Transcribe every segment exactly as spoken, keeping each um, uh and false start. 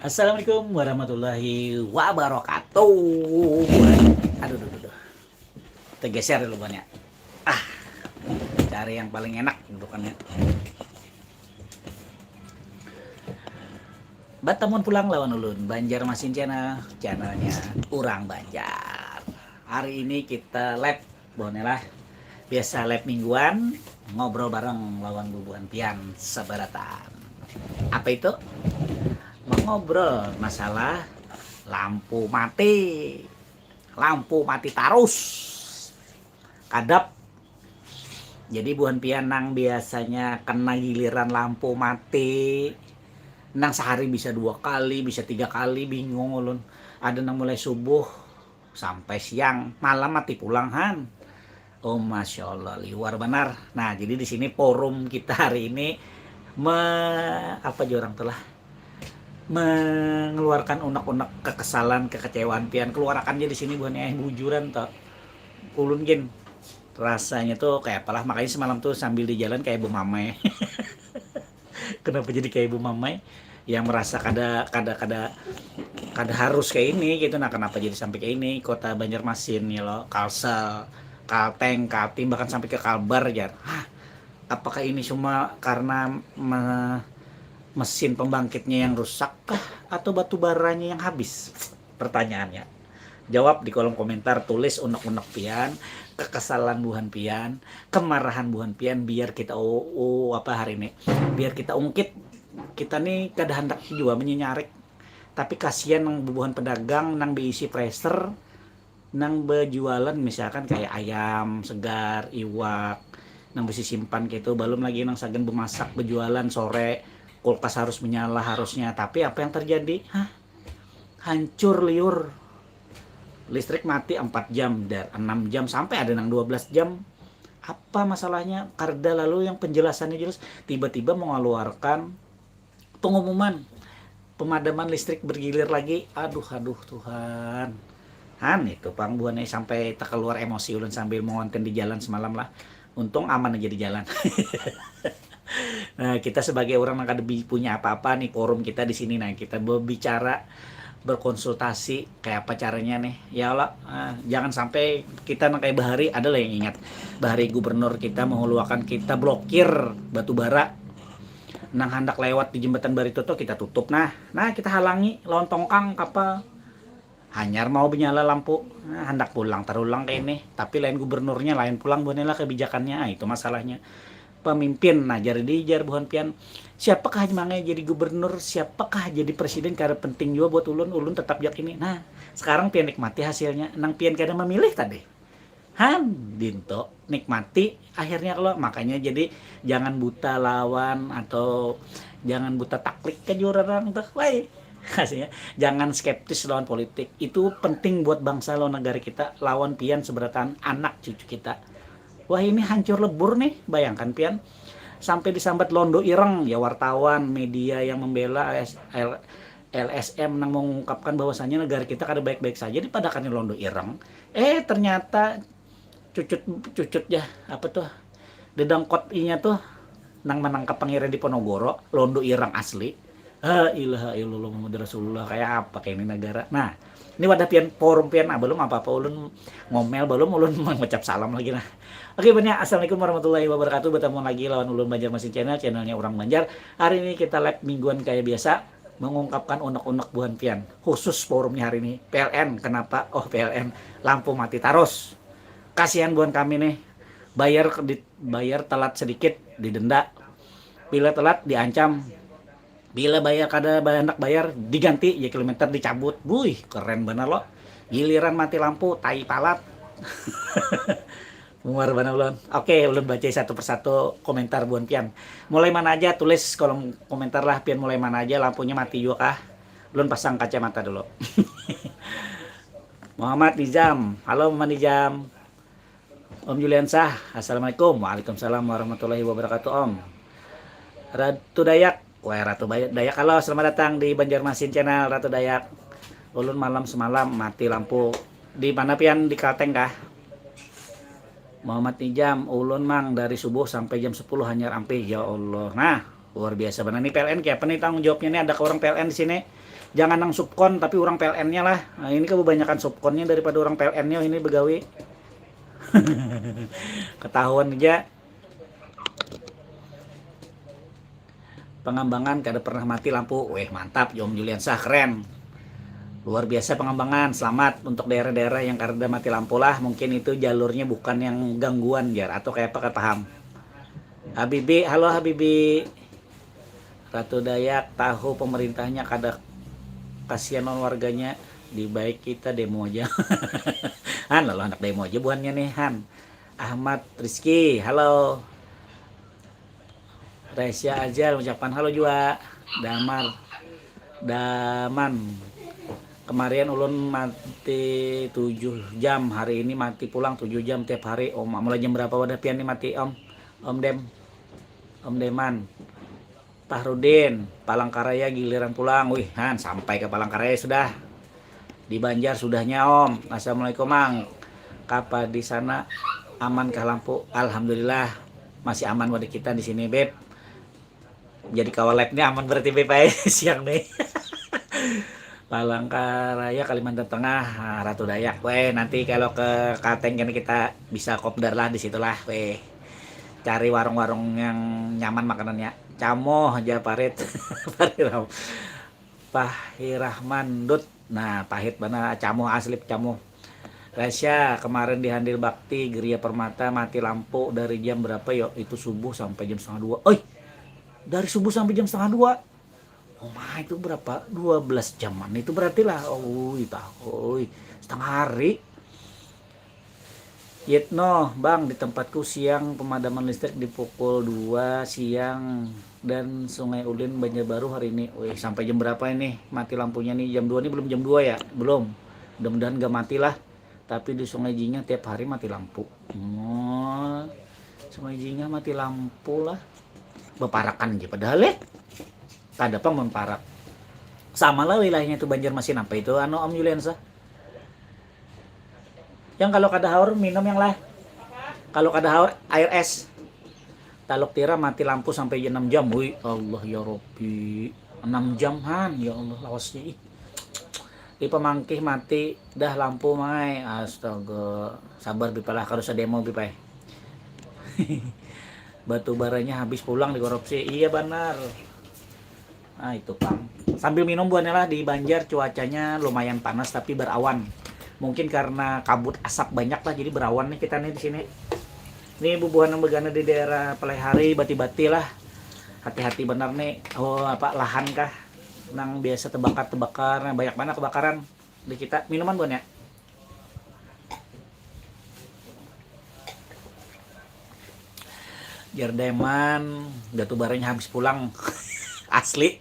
Assalamualaikum warahmatullahi wabarakatuh. Aduh, aduh, aduh, aduh. Tergeser dulu banyak. Ah, cari yang paling enak dudukannya. Batamuan pulang lawan ulun, Banjarmasin Channel, channelnya orang Banjar. Hari ini kita live, boleh lah. Biasa live mingguan, ngobrol bareng lawan bubuhan pian seberatan. Apa itu? Mengobrol masalah lampu mati. Lampu mati tarus. Kadap. Jadi buhan pian nang biasanya kena giliran lampu mati, nang sehari bisa dua kali, bisa tiga kali, bingung ulun. Ada nang mulai subuh sampai siang, malam mati pulang han. Oh, masya Allah, liwar benar. Nah, jadi di sini forum kita hari ini me apa jurang tuh lah, mengeluarkan unek-unek kekesalan, kekecewaan pian, keluarakan aja di sini buhan ya, bujuran toh. Ulun gin rasanya tuh kayak apalah, makanya semalam tuh sambil di jalan kayak bemamai. Kenapa jadi kayak ibu mamai yang merasa kada kada kada kada harus kayak ini gitu? Nah, kenapa jadi sampai kayak ini? Kota Banjarmasin ya lo, Kalsel, Kalteng, Kaltim, bahkan sampai ke Kalbar, jar. Hah, apakah ini cuma karena me- mesin pembangkitnya yang rusak kah, atau batu baranya yang habis? Pertanyaannya. Jawab di kolom komentar, tulis unek-unek pian, kekesalan buhan pian, kemarahan buhan pian, biar kita u, u apa hari ini, biar kita ungkit. Kita nih kada handak jua menyenyarik, tapi kasihan nang bubuhan pedagang nang beisi freezer, nang bejualan misalkan kayak ayam segar, iwak, nang bisi simpan gitu, belum lagi nang sagan bemasak bejualan sore, kulkas harus menyala harusnya, tapi apa yang terjadi? Hah, hancur liur. Listrik mati empat jam, dar enam jam, sampai ada nang dua belas jam. Apa masalahnya? Karda lalu yang penjelasannya jelas, tiba-tiba mengeluarkan pengumuman pemadaman listrik bergilir lagi. Aduh, aduh, Tuhan. Han, itu pang buhannya sampai terkeluar emosi ulun sambil mengonten di jalan semalam lah. Untung aman aja di jalan. Nah, kita sebagai orang yang kada punya apa-apa nih, forum kita di sini, nah, kita berbicara, berkonsultasi kayak apa caranya nih, ya Allah. Nah, jangan sampai kita nang kayak bahari, ada lah yang ingat bahari gubernur kita mengeluarkan kita blokir batu bara, nang handak lewat di jembatan Barito tuh kita tutup, nah, nah, kita halangi lawan tongkang kapal. Hanyar mau benyala lampu, nah, handak pulang terulang kayak ini, tapi lain gubernurnya, lain pulang buhannya lah kebijakannya. Ah, itu masalahnya pemimpin. Nah, jadi jar buhan pian, siapakah mangai jadi gubernur, siapakah jadi presiden, kada penting juga buat ulun, ulun tetap jak ini. Nah, sekarang pian nikmati hasilnya, nang pian kada memilih tadi. Han, dinto nikmati akhirnya kalau, makanya jadi jangan buta lawan atau jangan buta taklid ke jurang tuh, wai. Hasilnya, jangan skeptis lawan politik. Itu penting buat bangsa lawan negara kita, lawan pian seberatan anak cucu kita. Wah, ini hancur lebur nih, bayangkan pian. Sampai disambat londo ireng ya wartawan, media yang membela L S M nang mengungkapkan bahwasanya negara kita kada baik-baik saja, dipadakannya londo ireng. Eh, ternyata cucut cucut ya, apa tuh, dedangkot inya tuh nang menangkap pangeran di Ponogoro, londo ireng asli. La ilaha illallah Muhammad Rasulullah, kayak apa kayak ini negara. Nah, ini wadah pian, forum pian, nah, belum apa-apa ulun ngomel, belum ulun mengucap salam lagi nah. Oke, banyak. Assalamualaikum warahmatullahi wabarakatuh. Bertemu lagi lawan ulun Banjarmasin Channel, channelnya orang Banjar. Hari ini kita live mingguan kayak biasa, mengungkapkan unek-unek buhan pian. Khusus forumnya hari ini P L N. Kenapa? Oh, P L N, lampu mati terus. Kasihan buhan kami nih. Bayar kredit, bayar telat sedikit didenda. Bila telat diancam. Bila bayar kada, anak bayar diganti, ya kilometer dicabut. Buih, keren bener lo. Giliran mati lampu, tai palat. Muar banar ulun. Oke, ulun baca satu persatu komentar buhan pian. Mulai mana aja, tulis kolom komentar lah, pian mulai mana aja, lampunya mati juga kah? Ulun pasang kacamata dulu. Muhammad Nizam. Halo Muhammad Nizam. Om Juliansah, assalamualaikum. Waalaikumsalam warahmatullahi wabarakatuh, Om. Ratu Dayak, wah, Ratu Dayak, halo, selamat datang di Banjarmasin Channel, Ratu Dayak. Ulun malam semalam mati lampu. Di mana pian, di Kalteng kah? Muhammad Nijam, ulun mang dari subuh sampai jam sepuluh hanyar ampih, ya Allah. Nah, Luar biasa benar nih P L N, kayak apa nih tanggung jawabnya nih, ada ke orang P L N di sini. Jangan nang subkon tapi orang P L N-nya lah. Nah, ini kebanyakan subkonnya daripada orang P L N-nya ini begawi. Ketahuan aja. Pengembangan kada pernah mati lampu. Weh, mantap, Om Julian Sah, keren. Luar biasa pengembangan, selamat untuk daerah-daerah yang kada mati lampu lah. Mungkin itu jalurnya bukan yang gangguan jar atau kayak apa, paham. Habibi, halo Habibi. Ratu Dayak tahu pemerintahnya kada kasihan lawan warganya, di baik kita demo aja. Han, lalu anak demo aja buhannya nih Han. Ahmad Rizky, halo. Resya Azal ucapan halo juga. Damar, Daman, kemarin ulun mati tujuh jam, hari ini mati pulang tujuh jam tiap hari. Om, mulai jam berapa wadah pian nih mati Om? Om Dem, Om Deman. Tahrudin, Palangkaraya giliran pulang. Wih, han, sampai ke Palangkaraya sudah. Di Banjar sudahnya Om. Assalamualaikum Mang. Kapa di sana, aman kah lampu? Alhamdulillah, masih aman wadah kita di sini Beb. Jadi kawa live nih aman berarti Beb ai siang nih. Palangkaraya Kalimantan Tengah, ah, Ratu Dayak. Weh, nanti kalau ke Kalteng kan kita bisa kopdar lah di situlah. Weh, cari warung-warung yang nyaman makanannya. Camoh aja parit. Parit Ram. Pahirahman Dut. Nah, pahit banar, camoh asli camoh. Rasya, kemarin di Handil Bakti Geria Permata mati lampu dari jam berapa yo? Itu subuh sampai jam setengah dua. Oi, dari subuh sampai jam setengah dua. Oh my, itu berapa? Dua belas jaman itu berarti lah. Oi, tah, oi, setengah hari. Yitno, Bang, di tempatku siang pemadaman listrik di pukul dua siang dan Sungai Ulin, Banjarbaru hari ini. Wih, sampai jam berapa ini mati lampunya nih? Jam dua nih, belum jam dua ya? Belum. Mudah-mudahan gak mati lah. Tapi di Sungai Jingah tiap hari mati lampu. Oh, Sungai Jingah mati lampu lah. Beparakan aja padahal ya. Kada apa mun parak. Sama lah wilayahnya itu Banjarmasin apa itu anu Om Yuliansa. Yang kalau kada haur minum yang lah. Kalau kada haur air es. Taluk Tira mati lampu sampai enam jam. Wih, Allah ya Rabbi. Enam jam han, ya Allah lawasnya ih. Di Pamangkih mati dah lampu mai. Astaga, sabar Bipa lah, kada usah demo Bipa. Batu baranya habis pulang dikorupsi. Iya banar. Nah, itu pang. Sambil minum buahnya lah, di Banjar cuacanya lumayan panas tapi berawan. Mungkin karena kabut asap banyak lah jadi berawan nih kita nih di sini. Ini bubuhan yang begana di daerah Palai Hari, Bati-Bati lah. Hati-hati benar nih. Oh, apa lahan kah? Nang biasa terbakar-terbakar, nah, banyak mana kebakaran di kita. Minuman buahnya. Jar Daiman, batu baranya habis pulang. Asli.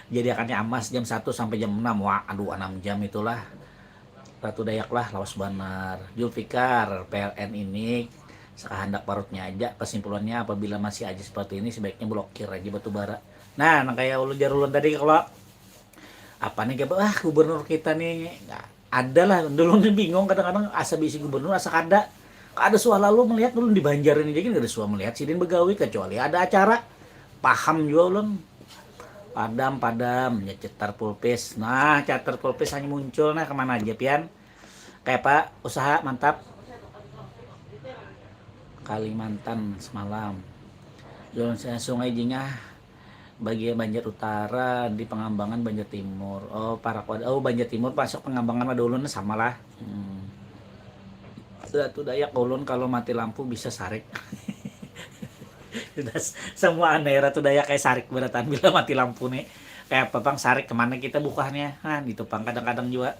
Jadi akannya amas jam satu sampai jam enam. Wah, aduh, enam jam itulah. Ratu Dayak lah, lawas banar. Julfikar, P L N ini sekahandak parutnya aja. Kesimpulannya, apabila masih aja seperti ini, sebaiknya blokir aja batu bara. Nah, nang kayak ulun jar ulun tadi, kalau apa nih, ah, gubernur kita nih, ada lah dulu nih bingung kadang-kadang asa bisi gubernur asa kada, kada suah lalu melihat ulun di Banjar ini jadi kada suah melihat sidin begawi kecuali ada acara. Paham juga ulun. Padam padam ya cetar pulpis, nah cetar pulpis hanya muncul nah kemana aja pian. Kayak apa usaha mantap. Kalimantan semalam. Jalan Sungai Jingah bagian Banjar Utara, di Pengembangan Banjar Timur. Oh, parak wadah. Oh, Banjar Timur masuk Pengembangan wadah ulun sama lah. Hmm. Ratu Dayak ulun kalau mati lampu bisa sarik. Sudah semua aneh Ratu Dayak kayak sarik beratan bila mati lampu nih. Kayak apa bang sarik kemana kita bukahnya? Nah, itu bang kadang-kadang juga.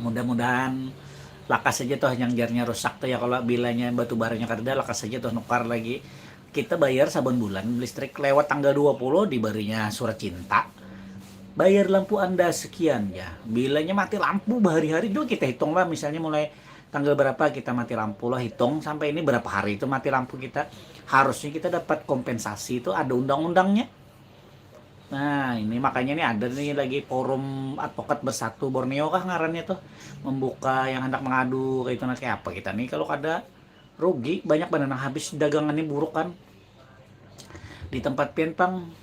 Mudah-mudahan lakas saja tuh yang jarnya rusak tuh ya kalau bilanya batu baranya kada lakas saja tuh nukar lagi. Kita bayar saban bulan listrik lewat tanggal dua puluh dibarinya surat cinta. Bayar lampu anda sekian ya. Bilanya mati lampu bahari-hari juga kita hitung lah misalnya mulai tanggal berapa kita mati lampu lah hitung sampai ini berapa hari itu mati lampu kita. Harusnya kita dapat kompensasi itu ada undang-undangnya. Nah, ini makanya nih ada nih lagi forum advokat bersatu Borneo kah ngarannya tuh membuka yang hendak mengadu kayak itu nah kayak apa kita nih kalau kada Rugi, banyak banar nang habis, dagangannya buruk kan. Di tempat pian pang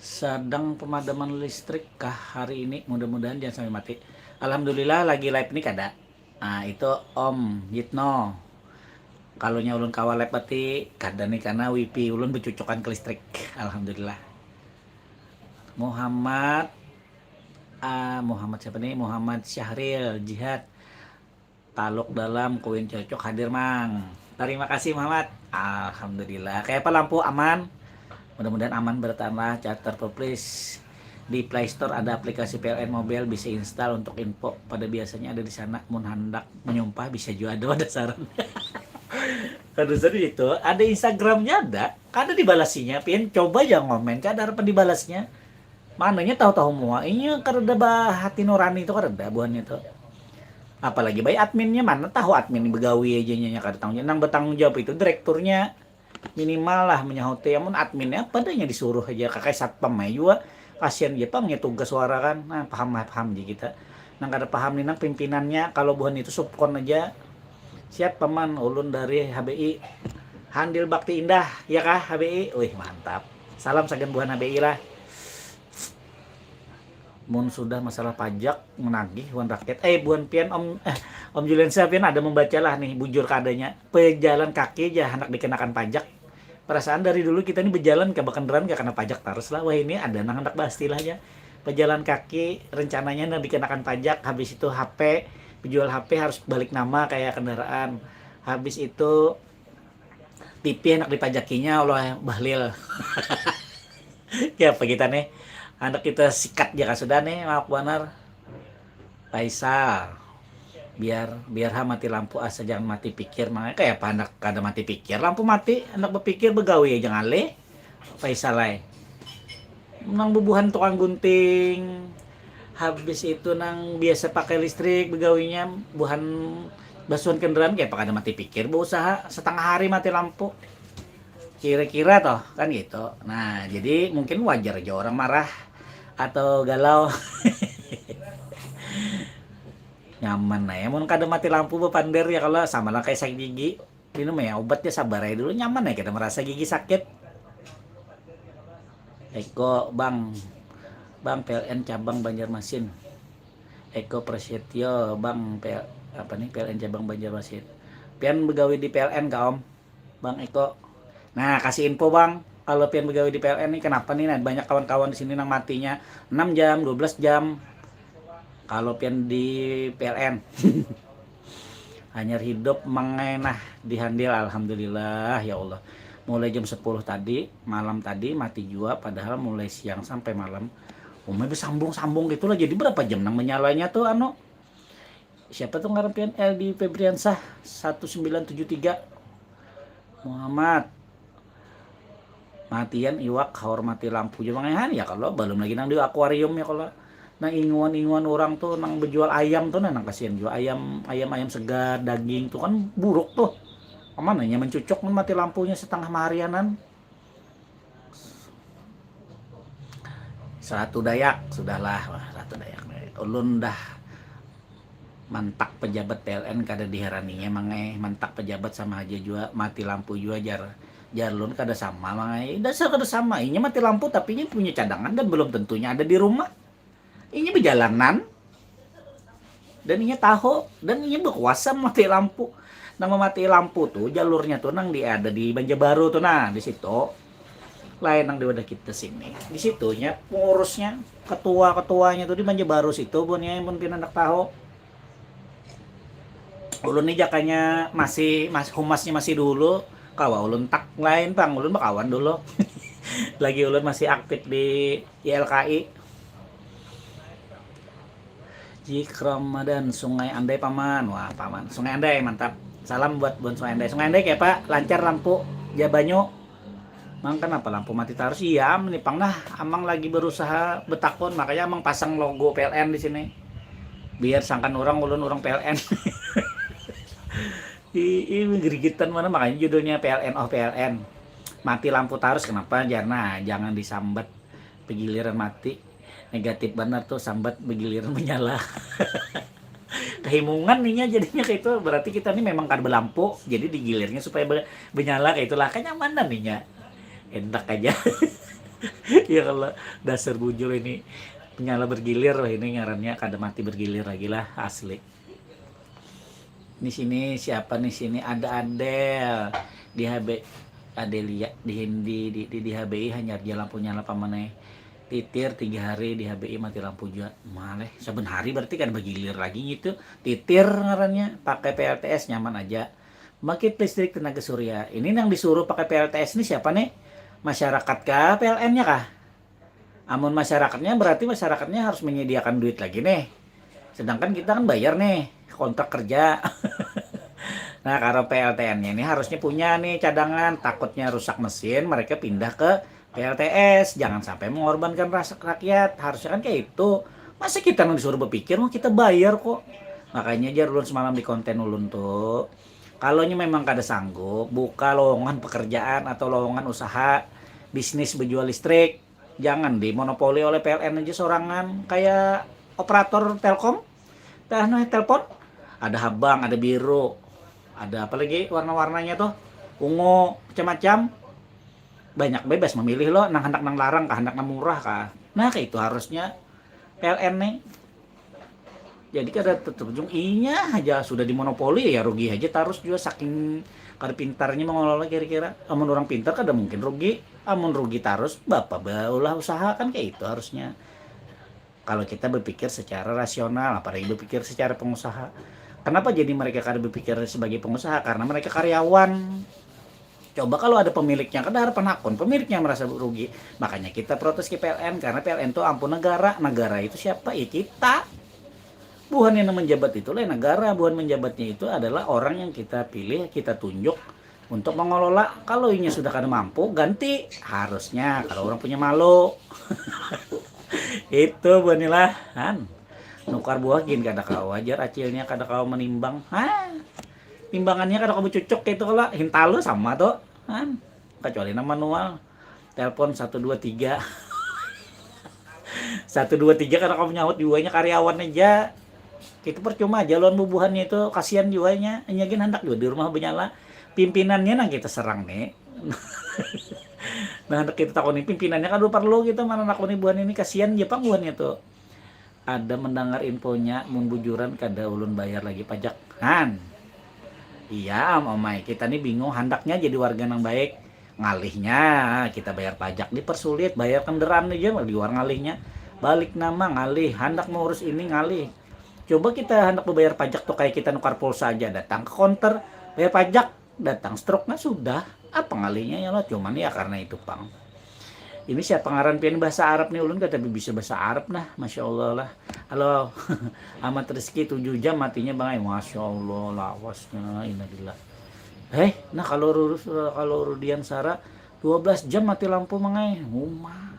sadang pemadaman listrik kah hari ini? Mudah-mudahan jangan sampai mati. Alhamdulillah, lagi live ni kada. Nah, itu Om Yitno. Kalunya ulun kawa live berarti kada nih, karena wifi ulun becucukan ke listrik. Alhamdulillah. Muhammad, ah, Muhammad siapa nih? Muhammad Syahril Jihad. Taluk dalam, Kuin Cocok hadir, Mang. Terima kasih, Muhammad. Alhamdulillah. Kayak apa lampu, aman? Mudah-mudahan aman, bertahanlah. Charter Pro, please. Di Play Store ada aplikasi P L N Mobile, bisa install. Untuk info, pada biasanya ada di sana. Mun handak menyumpah, bisa juga ada, ada saran. Kada usah di itu, ada Instagramnya ada. Kada dibalasinya, pian coba aja ngomen, kada harapan dibalasnya. Mananya tahu-tahu mua, inya kada bahati nurani itu, kada buhannya itu. Apalagi baik adminnya, mana tahu admin begawi aja nya kada tanggung jawab. Nang bertanggung jawab itu direkturnya, minimal lah menyahuti. Amun adminnya apa adanya disuruh aja, kakai satpam aja juga, kasihan aja pang nya tugas wara kan. Nah, paham lah, paham aja kita. Nang kada paham ni nang pimpinannya, kalau buhan itu subkon aja. Siap paman, ulun dari H B I. Handil Bakti Indah, ya kah H B I? Wih, mantap. Salam sagan buhan H B I lah. Mun sudah masalah pajak, menagih wan rakyat. Eh, buhan pian Om, eh, Om Juliansyah, pian ada membaca lah nih, bujur kadanya. Pejalan kaki aja hendak dikenakan pajak. Perasaan dari dulu kita ini berjalan ke kendaraan gak kena pajak terus lah. Wah, ini ada nang hendak bahas istilahnya. Pejalan kaki rencananya hendak dikenakan pajak, habis itu H P, penjual H P harus balik nama kayak kendaraan. Habis itu T V hendak dipajakinya oleh Bahlil. Ya apa kita nih? Anak kita sikat ya sudah nih, maaf banar. Faisal, biar biar ha mati lampu asa jangan mati pikir. Makanya kayak apa anak kada mati pikir, lampu mati, anak berpikir begawi aja ngalih. Faisal ai, nang bubuhan tukang gunting, habis itu nang biasa pakai listrik begawinya, buhan basuhan kendaraan kayak apa kada mati pikir, berusaha setengah hari mati lampu. Kira-kira toh kan gitu. Nah, jadi mungkin wajar aja orang marah atau galau. Nyaman aja mun kada mati lampu bepander ya, kalau sama lah kayak sakit gigi, minum ya obat ya, sabar aja dulu, nyaman aja kita merasa gigi sakit. Eko, Bang, Bang, P L N cabang Banjarmasin. Eko Prasetyo, Bang, P L, apa nih, P L N cabang Banjarmasin. Pian begawi di P L N kah, Om? Bang Eko. Nah, kasih info, Bang. Kalau pian begawi di P L N nih, kenapa nih? Nah, banyak kawan-kawan di sini nang matinya enam jam, dua belas jam. Kalau pian di P L N. Hanyar hidup mangai nah di Handil, alhamdulillah ya Allah. Mulai jam sepuluh tadi, malam tadi mati jua, padahal mulai siang sampai malam umai bersambung-sambung gitulah. Jadi berapa jam nang menyalanya tuh, anu, siapa tuh ngaran pian, L D Febriansah satu sembilan tujuh tiga. Muhammad, matian iwak haur mati lampu jua mangahan ya kalau, belum lagi nang di akuarium ya kalau. Nang inguan-inguan orang tuh nang bejual ayam tuh, nah, nang kasihan jua ayam, ayam ayam segar daging tuh kan buruk tuh. Aman aja mencucuk mun mati lampunya setengah maharianan. Seratu Dayak, sudahlah, wah, Seratu Dayak. Ulun dah mantak pejabat P L N kada diheraninya, mangai, mantak pejabat sama aja jua, mati lampu jua, jar, jar ulun kada sama, mangai, dasar kada sama, inya mati lampu tapi inya punya cadangan dan belum tentunya ada di rumah, inya berjalanan dan inya tahu dan inya berkuasa mati lampu. Nama mati lampu tuh jalurnya tuh nang di, ada di Banjarbaru tuh, nah di situ, lain nang di wadah kita sini, di situnya pengurusnya, ketua-ketuanya tuh di Banjarbaru situ, bunnya pun pian handak tahu. Ulun nih jakanya masih, mas, humasnya masih dulu, kawa ulun tak lain pang, ulun bakawan dulu. Lagi ulun masih aktif di Y L K I. Jik Ramadan, Sungai Andai paman. Wah paman, Sungai Andai mantap. Salam buat buhan Sungai Andai. Sungai Andai kayak apa? Lancar lampu, ja banyu. Mang, kenapa lampu mati terus? Iya, am, nih pang nah, amang lagi berusaha betakun, makanya amang pasang logo P L N di sini. Biar sangkan orang, ulun orang P L N. Ih, gerigitan mana, makanya judulnya P L N, oh P L N. Mati lampu terus kenapa? Jangan, jangan disambat. Begiliran mati. Negatif benar tuh, sambat begiliran menyala. kehimungan ninya jadinya kayak itu. Berarti kita nih memang kada belampu, jadi digilirnya supaya be- menyala kayak itulah, kenyamanan ninya. Enak aja. Ya kalau dasar bujur ini, menyala bergilir lah ini ngarannya, kada mati bergilir lagi lah, asli. Di sini siapa nih, sini ada Adel di H B, Adelia di Hindi di, di, di H B I hanya dia lampu nyala pamanai. Titir tiga hari di H B I mati lampu juga. Maleh saben hari berarti kan bergilir lagi gitu. Titir ngarannya, pakai P L T S nyaman aja. Bangkit listrik tenaga surya. Ini yang disuruh pakai P L T S ini siapa nih? Masyarakat kah, P L N-nya kah? Amun masyarakatnya, berarti masyarakatnya harus menyediakan duit lagi nih. Sedangkan kita kan bayar nih kontrak kerja. Nah, kalau P L T N-nya ini harusnya punya nih cadangan, takutnya rusak mesin, mereka pindah ke P L T S, jangan sampai mengorbankan ras- rakyat. Harusnya kan kayak itu. Masa kita yang disuruh berpikir, mau kita bayar kok. Makanya jar ulun semalam di konten ulun tuh, kalau memang kada sanggup buka lowongan pekerjaan atau lowongan usaha bisnis berjual listrik, jangan dimonopoli oleh P L N aja sorangan kayak operator Telkom. Tah, nah, telepon, ada habang, ada biru, ada apa lagi warna-warnanya tuh, ungu, macam-macam. Banyak, bebas memilih lo, nang hendak nang larang kah, hendak nang murah kah. Nah, kayak itu harusnya P L N nih. Jadi kada terjun inya aja sudah dimonopoli, ya rugi aja terus juga, saking kada pintarnya mengelola kira-kira. Amun orang pintar kada mungkin rugi. Amun rugi terus, bapak baulah usaha kan kayak itu harusnya. Kalau kita berpikir secara rasional, apalagi berpikir secara pengusaha. Kenapa jadi mereka kada berpikir sebagai pengusaha? Karena mereka karyawan. Coba kalau ada pemiliknya, kada harapan hakun, pemiliknya merasa rugi. Makanya kita protes ke P L N, karena P L N itu ampun negara. Negara itu siapa? Ya kita. Buhan yang menjabat itu lah negara. Buhan menjabatnya itu adalah orang yang kita pilih, kita tunjuk untuk mengelola. Kalau inya sudah kada mampu, ganti. Harusnya kalau orang punya malu. Itu buhan lah, han. Nukar buah gin kada kawa, jar acilnya kada kawa menimbang. Hah? Timbangannya kada kawa cucuk kayak itu kalau hintalu sama tuh, han. Kecuali nang manual. Telepon satu dua tiga. Satu dua tiga kada kawa nyaut juanya, karyawan aja. Itu percuma aja lawan bubuhannya itu, kasihan juanya. Inya gin handak jua di rumah benyala. Pimpinannya nang kita serang nih. Nah, handak kita takuni pimpinannya kada perlu kita mananakuni buhan ini, kasihan ja pang buhannya tuh. Ada mendengar infonya, mun bujuran kada ulun bayar lagi pajak. Han. Iya, Om Omai, kita nih bingung, handaknya jadi warga nang baik. Ngalihnya, kita bayar pajak dipersulit, bayar kendaraan aja liwar ngalihnya. Balik nama ngalih, handak mengurus ini ngalih. Coba kita handak membayar pajak tuh kayak kita nukar pulsa aja, datang ke konter, bayar pajak, datang stroke, nah sudah. Apa ngalihnya ya lah, cuman ya karena itu pang. Ini siapa ngaran pian bahasa Arab nih, ulun kada bisa bahasa Arab nah, masya Allah lah. Halo. Amat Rizky tujuh jam matinya bang ai, masya Allah lawasnya, innalillah. Heh, nah kalau Rurus, kalau Rudiansara dua belas jam mati lampu mangai, uma.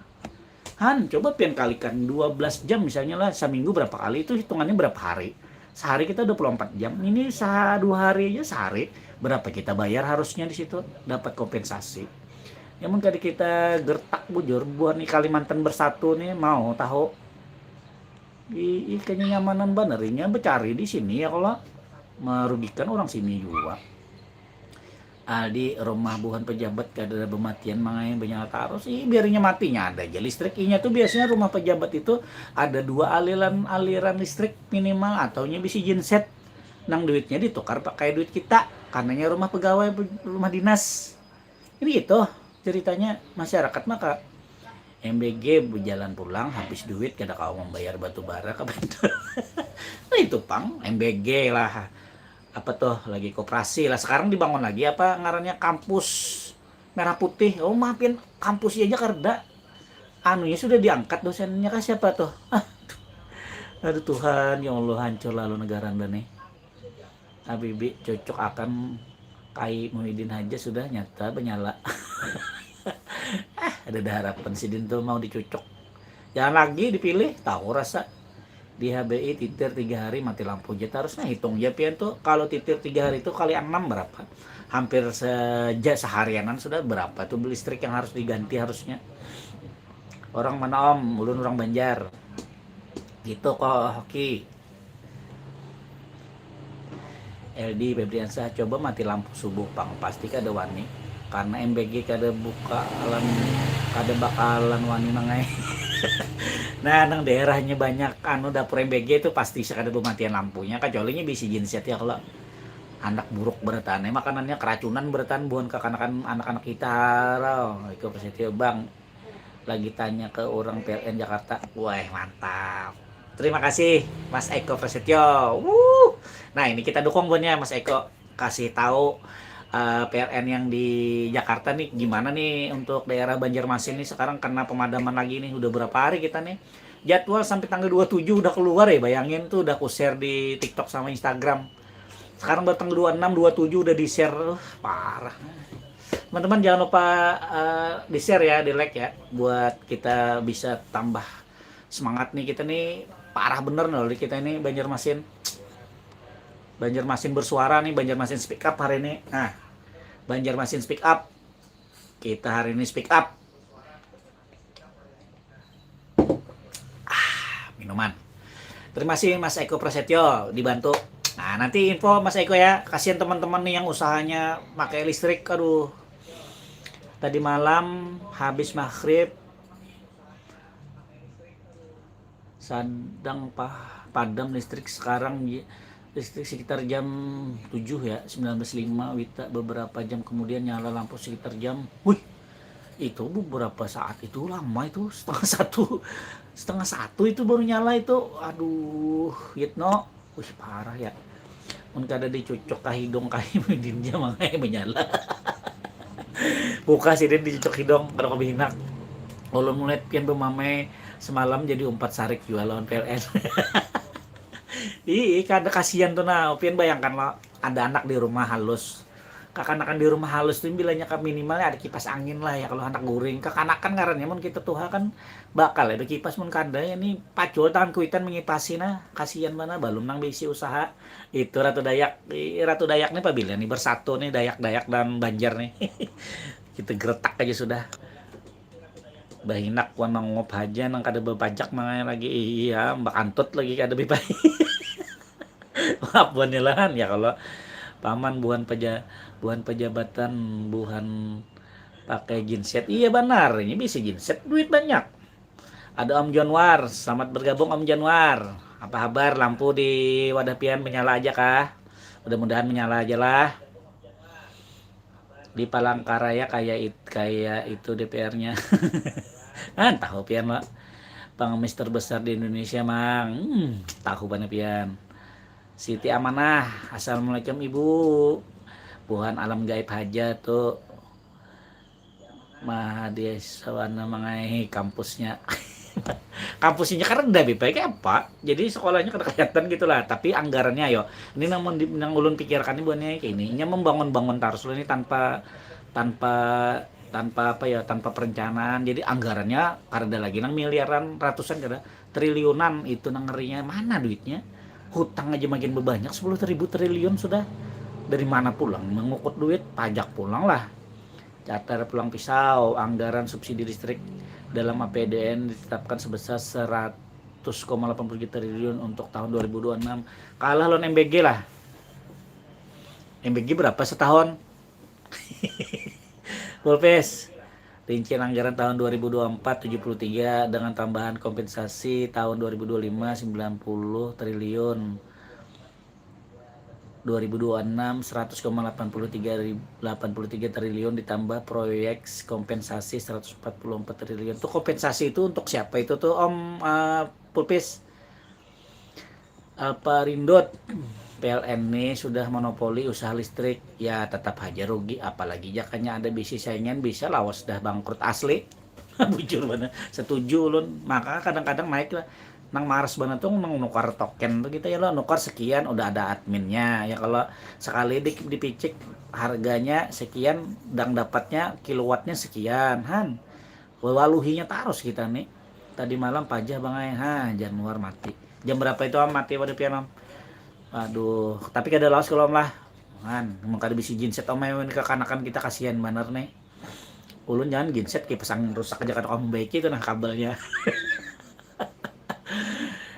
Han, coba pian kalikan dua belas jam misalnya lah, seminggu berapa kali, itu hitungannya berapa hari? Sehari kita dua puluh empat jam, ini sah dua hari aja sehari, berapa kita bayar harusnya di situ dapat kompensasi? Ya mun kada kita gertak bujur, buhan di Kalimantan Bersatu nih mau tahu. Ih, ih, kenyamanan banar inya becari di sini ya kalau merugikan orang sini juga. Aldi, rumah buhan pejabat kada bematian mangai, benyala tarus. Ih, biarnya matinya ada aja listrik. Inya tuh biasanya rumah pejabat itu ada dua aliran aliran listrik minimal, ataunya bisi genset nang duitnya ditukar pakai duit kita, karenanya rumah pegawai, rumah dinas. Ini gitu ceritanya, masyarakat maka M B G berjalan pulang, habis duit kada kawa membayar batu bara ke bantu. Nah, itu pang M B G lah, apa tuh lagi koperasi lah, sekarang dibangun lagi apa ngarannya, kampus merah putih. Oh maafin, kampus aja karda anunya sudah diangkat dosennya kah siapa tuh. Aduh Tuhan, ya Allah, hancur lalu negara anda nih. Habibie cocok akan Kai Muhyiddin haja sudah nyata benyala. Ah, ada dah harapan sidin tuh mau dicucuk. Jangan lagi dipilih, tahu rasa. Di H B I titir tiga hari mati lampu aja terus. Nah, hitung aja pian tuh, kalau titir tiga hari itu kali enam berapa? Hampir seja seharianan sudah, berapa tuh listrik yang harus diganti harusnya. Orang mana om? Ulun orang Banjar. Gitu kok, Hoki. L D Febriansyah, coba mati lampu subuh pang, pasti kada wani karena M B G kada buka alam, kada bakalan wani mangai. Nah, nang daerahnya banyak anu dapur M B G itu pasti sakada pematian lampunya, kecuali nya bisi genset ya kalau anak buruk berataan, eh, makanannya keracunan berataan buhan kekanakan anak-anak kita harau. Iko Prasetyo, Bang, lagi tanya ke orang P L N Jakarta. Wah, mantap. Terima kasih Mas Eko Prasetyo. Wuh. Nah, ini kita dukung buhannya Mas Eko. Kasih tahu eh, P L N yang di Jakarta nih gimana nih untuk daerah Banjarmasin nih sekarang kena pemadaman lagi nih. Udah berapa hari kita nih? Jadwal sampai tanggal dua puluh tujuh udah keluar ya, bayangin tuh udah ku-share di TikTok sama Instagram. Sekarang baru tanggal dua puluh enam, dua puluh tujuh udah di-share. Uh, parah. Teman-teman jangan lupa eh, di-share ya, di-like ya buat kita bisa tambah semangat nih kita nih parah bener nih kita ini Banjarmasin. Banjarmasin bersuara nih, Banjarmasin speak up hari ini. Nah, Banjarmasin speak up. Kita hari ini speak up. Ah, minuman. Terima kasih Mas Eko Prasetyo dibantu. Nah, nanti info Mas Eko ya. Kasihan teman-teman nih yang usahanya pakai listrik. Aduh. Tadi malam habis maghrib sadang pah padam listrik sekarang listrik sekitar jam tujuh ya, sembilan belas lima wita, beberapa jam kemudian nyala lampu sekitar jam, wih, itu beberapa saat itu lama itu, setengah satu, setengah satu itu baru nyala itu. Aduh, Yitno, wih, parah ya. Mun kada dicucuk ka hidung kahi midinnya mangai menyala. Buka sidin dicucuk hidung kada kabihinak. Ulun mulai pian bemamai semalam jadi umpat sarik jua lawan P L N. Ih, kada kasihan tuh nah, pian bayangkan lo, ada anak di rumah halus. Kakanakan di rumah halus tuh bilanya ke minimalnya ada kipas angin lah ya kalau anak guring. Kakanakan ngarannya mun kita tuha kan bakal ya kipas mun kada ya nih pacul tangan kuitan mengipasi nah kasihan mana balum nang bisi usaha. Itu Ratu Dayak. Ih, Ratu Dayak nih pabila nih bersatu nih Dayak-Dayak dan Banjar nih. Kita geretak aja sudah. Bahinak wan manguap haja nang kada bapajak mangai lagi. Iya, bakantut lagi kada bipai. Maaf buhan nilahan ya kalau paman buhan peja buhan pejabatan buhan pakai genset. Iya banar, ini bisa genset duit banyak. Ada Om Januar, selamat bergabung Om Januar. Apa habar lampu di wadah pian menyala aja kah? Mudah-mudahan menyala aja lah. Di Palangkaraya kayak it, kayak itu D P R-nya. Kan tahu pian lo. Pengemis terbesar di Indonesia mang. Hmm, tahu banget pian. Siti Amanah, assalamualaikum ibu. Buhan alam gaib haja tuh. Mahadisawana mangai kampusnya. Kampusnya kada ada B P K apa, jadi sekolahnya kada kelihatan gitu lah. Tapi anggarannya ayo, ini nang, nang ulun pikirkan ini buahnya kayak ini, inya membangun-bangun tarus ini tanpa tanpa tanpa apa ya, tanpa perencanaan. Jadi anggarannya kada ada lagi nang miliaran, ratusan kada, triliunan itu nang ngerinya. Mana duitnya? Hutang aja makin bebanyak, sepuluh ribu triliun sudah. Dari mana pulang mengukut duit? Pajak pulang lah. Catar pulang pisau, anggaran subsidi listrik dalam A P B N ditetapkan sebesar seratus koma delapan puluh tiga triliun untuk tahun dua ribu dua puluh enam. Kalah lawan M B G lah. M B G berapa setahun? Pulpes. Rincian anggaran tahun dua ribu dua puluh empat tujuh puluh tiga dengan tambahan kompensasi tahun dua ribu dua puluh lima sembilan puluh triliun. Dua ribu dua puluh enam seratus koma delapan puluh tiga ribu delapan puluh tiga triliun ditambah proyek kompensasi seratus empat puluh empat triliun. Tuh kompensasi itu untuk siapa itu tuh Om uh, Pulpis? Apa Rindut? P L N nih sudah monopoli usaha listrik, ya tetap aja rugi, apalagi jakanya ada bisi saingan bisa lawas dah bangkrut asli. Bujur bener, setuju ulun. Maka kadang-kadang naik lah nang maras banget tuh nang nukar token tuh kita ya lo nukar sekian udah ada adminnya ya kalau sekali di, dipicik harganya sekian dan dapatnya kilowattnya sekian han waluhinya tarus kita nih tadi malam pajah bangai ha Januar mati jam berapa itu am mati pada pian am aduh tapi kada lawas kalau am lah kan mun kada bisi genset om ayo ini kekanakan kita kasihan banar nih ulun jangan genset kipas angin rusak aja kada kamu baiki itu nah kabelnya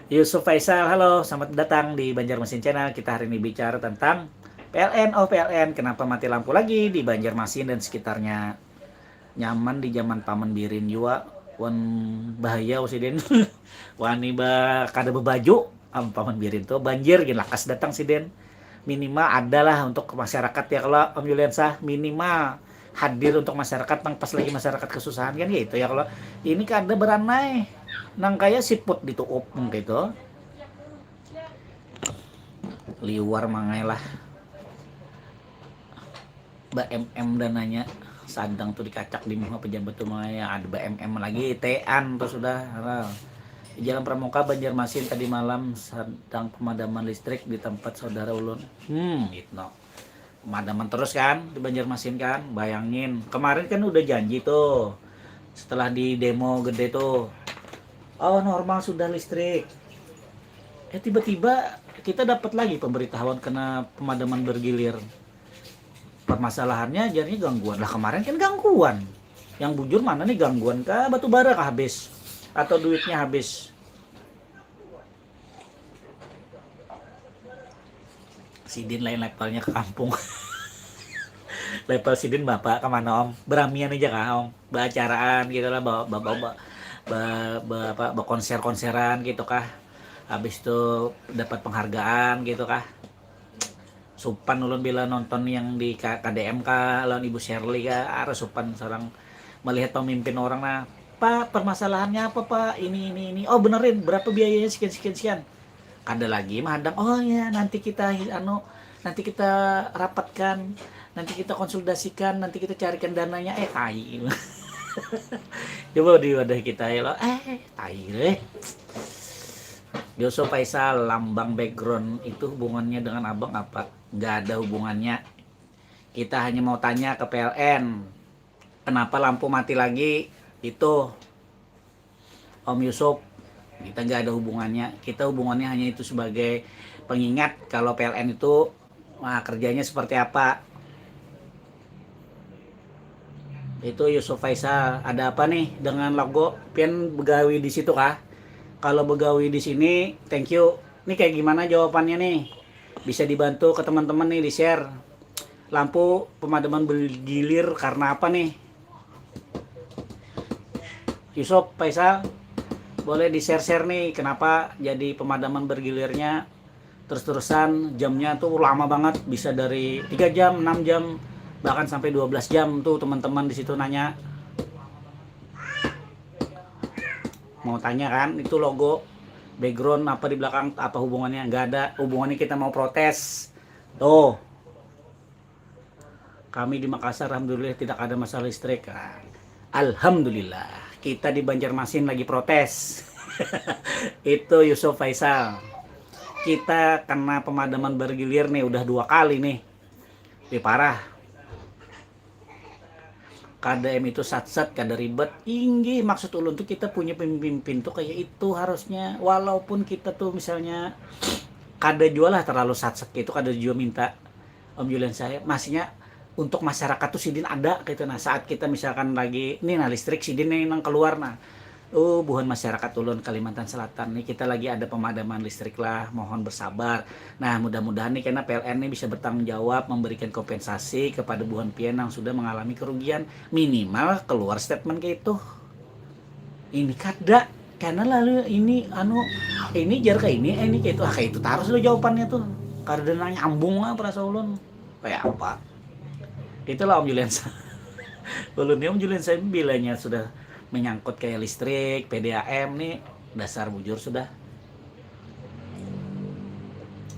Yusuf Faisal, halo, selamat datang di Banjarmasin Channel. Kita hari ini bicara tentang P L N, oh P L N, kenapa mati lampu lagi di Banjarmasin dan sekitarnya? Nyaman di zaman paman birin jua, wan bahaya sidin. Wani ba kada bebaju am paman birin tuh, banjir gin lakas datang sidin. Minimal adalah untuk masyarakat ya, kalau Om Yuliansa minimal hadir untuk masyarakat nang pas lagi masyarakat kesusahan kan, ya itu ya. Kalau ini kada beranai, nang kaya siput dituup gitu. Liwar mangai lah. Ba M M dananya, sadang tuh dikacak di muha pejabat tuh mangai, ada ba M M lagi, tean tuh sudah. Nah, di Jalan Pramuka, Banjarmasin, tadi malam sadang pemadaman listrik di tempat saudara ulun. Hmm, gitu. Pemadaman terus kan di Banjarmasin kan, bayangin. Kemarin kan udah janji tuh, setelah di demo gede tuh, oh normal sudah listrik. Eh, tiba-tiba kita dapat lagi pemberitahuan kena pemadaman bergilir. Permasalahannya jadinya gangguan. Lah, kemarin kan gangguan. Yang bujur mana nih, gangguan kah, batu bara kah habis? Atau duitnya habis? Sidin lain levelnya ke kampung. Level sidin bapak kemana, Om? Beramian aja kah, Om? Baacaraan gitu lah, ba, ba, ba, ba, ba, ba, apa, bakonser-konseran gitu kah? Habis itu dapat penghargaan gitu kah? Supan ulun bila nonton yang di K-, K D M kah, lawan Ibu Sherly kah, ara supan seorang melihat pemimpin orang. Nah, Pak, permasalahannya apa, Pak? Ini, ini, ini. Oh, benerin, berapa biayanya? Sekian, sekian, sekian. Kada lagi mahadang, oh ya, nanti kita, anu, nanti kita rapatkan, nanti kita konsultasikan, nanti kita carikan dananya. Eh, tai. Coba di wadah kita ya lo, eh, tai deh. Joso Faisal, lambang background itu hubungannya dengan abang apa? Nggak ada hubungannya. Kita hanya mau tanya ke P L N, kenapa lampu mati lagi? Itu, Om Yusuf, kita nggak ada hubungannya. Kita hubungannya hanya itu sebagai pengingat kalau P L N itu, nah, kerjanya seperti apa. Itu Yusuf Faisal, ada apa nih dengan logo? Pian begawi di situ kah? Kalau begawi di sini, thank you. Ini kayak gimana jawabannya nih? Bisa dibantu ke teman-teman nih, di-share. Lampu pemadaman bergilir karena apa nih? Yusuf Faisal, boleh di-share-share nih kenapa jadi pemadaman bergilirnya terus-terusan, jamnya tuh lama banget, bisa dari tiga jam, enam jam, bahkan sampai dua belas jam tuh teman-teman di situ nanya. Mau tanya kan, itu logo background apa di belakang, apa hubungannya? Nggak ada hubungannya, kita mau protes. Tuh, kami di Makassar alhamdulillah tidak ada masalah listrik. Nah, alhamdulillah, kita di Banjarmasin lagi protes. Itu Yusuf Faisal. Kita kena pemadaman bergilir nih, udah dua kali nih. Lebih parah. K D M itu satsat, kada ribet. Inggih, maksud ulun tuh kita punya pemimpin tuh kayak itu harusnya. Walaupun kita tuh misalnya kada jua lah terlalu satsat itu, kada jua minta, Om Julian, saya masihnya untuk masyarakat tuh sidin ada gitu. Nah, saat kita misalkan lagi nih, nah, listrik sidin nih nang keluar, nah, oh, buhan masyarakat ulun Kalimantan Selatan nih, kita lagi ada pemadaman listrik lah, mohon bersabar. Nah, mudah-mudahan nih karena P L N nih bisa bertanggung jawab memberikan kompensasi kepada buhan pian yang sudah mengalami kerugian, minimal keluar statement kayak itu. Ini kada, karena lalu ini anu, ini jar ke ini, eh, ini kayak itu, ah, kayak itu terus lo jawabannya tuh. Kada nang nyambung lah perasa ulun. Kayak apa? Itulah Om Julian. Ulun ni Om Julian, saya bilanya sudah menyangkut kayak listrik, P D A M nih, dasar bujur sudah.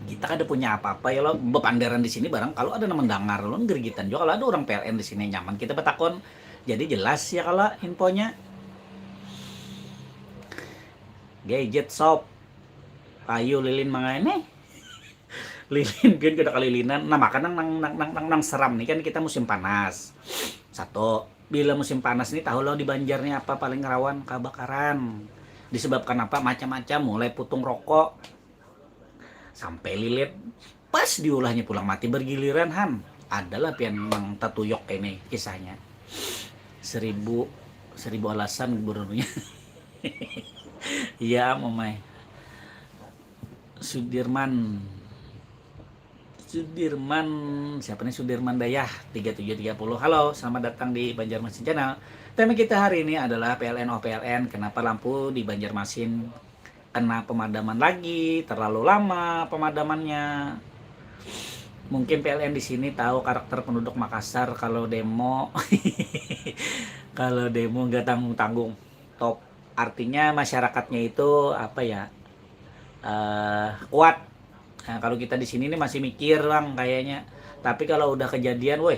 Kita kada punya apa-apa ya lo, bepanderan di sini barang kalau ada nang mendengar, ulun gerigitan juga kalau ada orang P L N di sini, nyaman kita betakon. Jadi jelas ya kalau infonya. Gadget shop. Ayo lilin mangai nih. Lilin kan kada kalilinan. Nah, maka nang, nang, nang, nang, nang seram nih kan kita musim panas. Satu, bila musim panas nih tahu lo di Banjar nih apa paling rawan? Kebakaran. Disebabkan apa? Macam-macam, mulai putung rokok sampai lilit. Pas diulahnya pulang mati bergiliran, han. Adalah pian nang tatuyok ini kisahnya. Seribu, seribu alasan gubernurnya. Iya, Mamai. Sudirman. Sudirman, siapa nih, Sudirman Dayah tiga tujuh tiga puluh. Halo, selamat datang di Banjarmasin Channel. Tema kita hari ini adalah P L N, oh P L N, kenapa lampu di Banjarmasin kena pemadaman lagi, terlalu lama pemadamannya. Mungkin P L N di sini tahu karakter penduduk Makassar kalau demo. Kalau demo nggak tanggung-tanggung. Top. Artinya masyarakatnya itu apa ya? Eh, kuat. Nah, kalau kita di sini ini masih mikir, Bang, kayaknya. Tapi kalau udah kejadian, woi,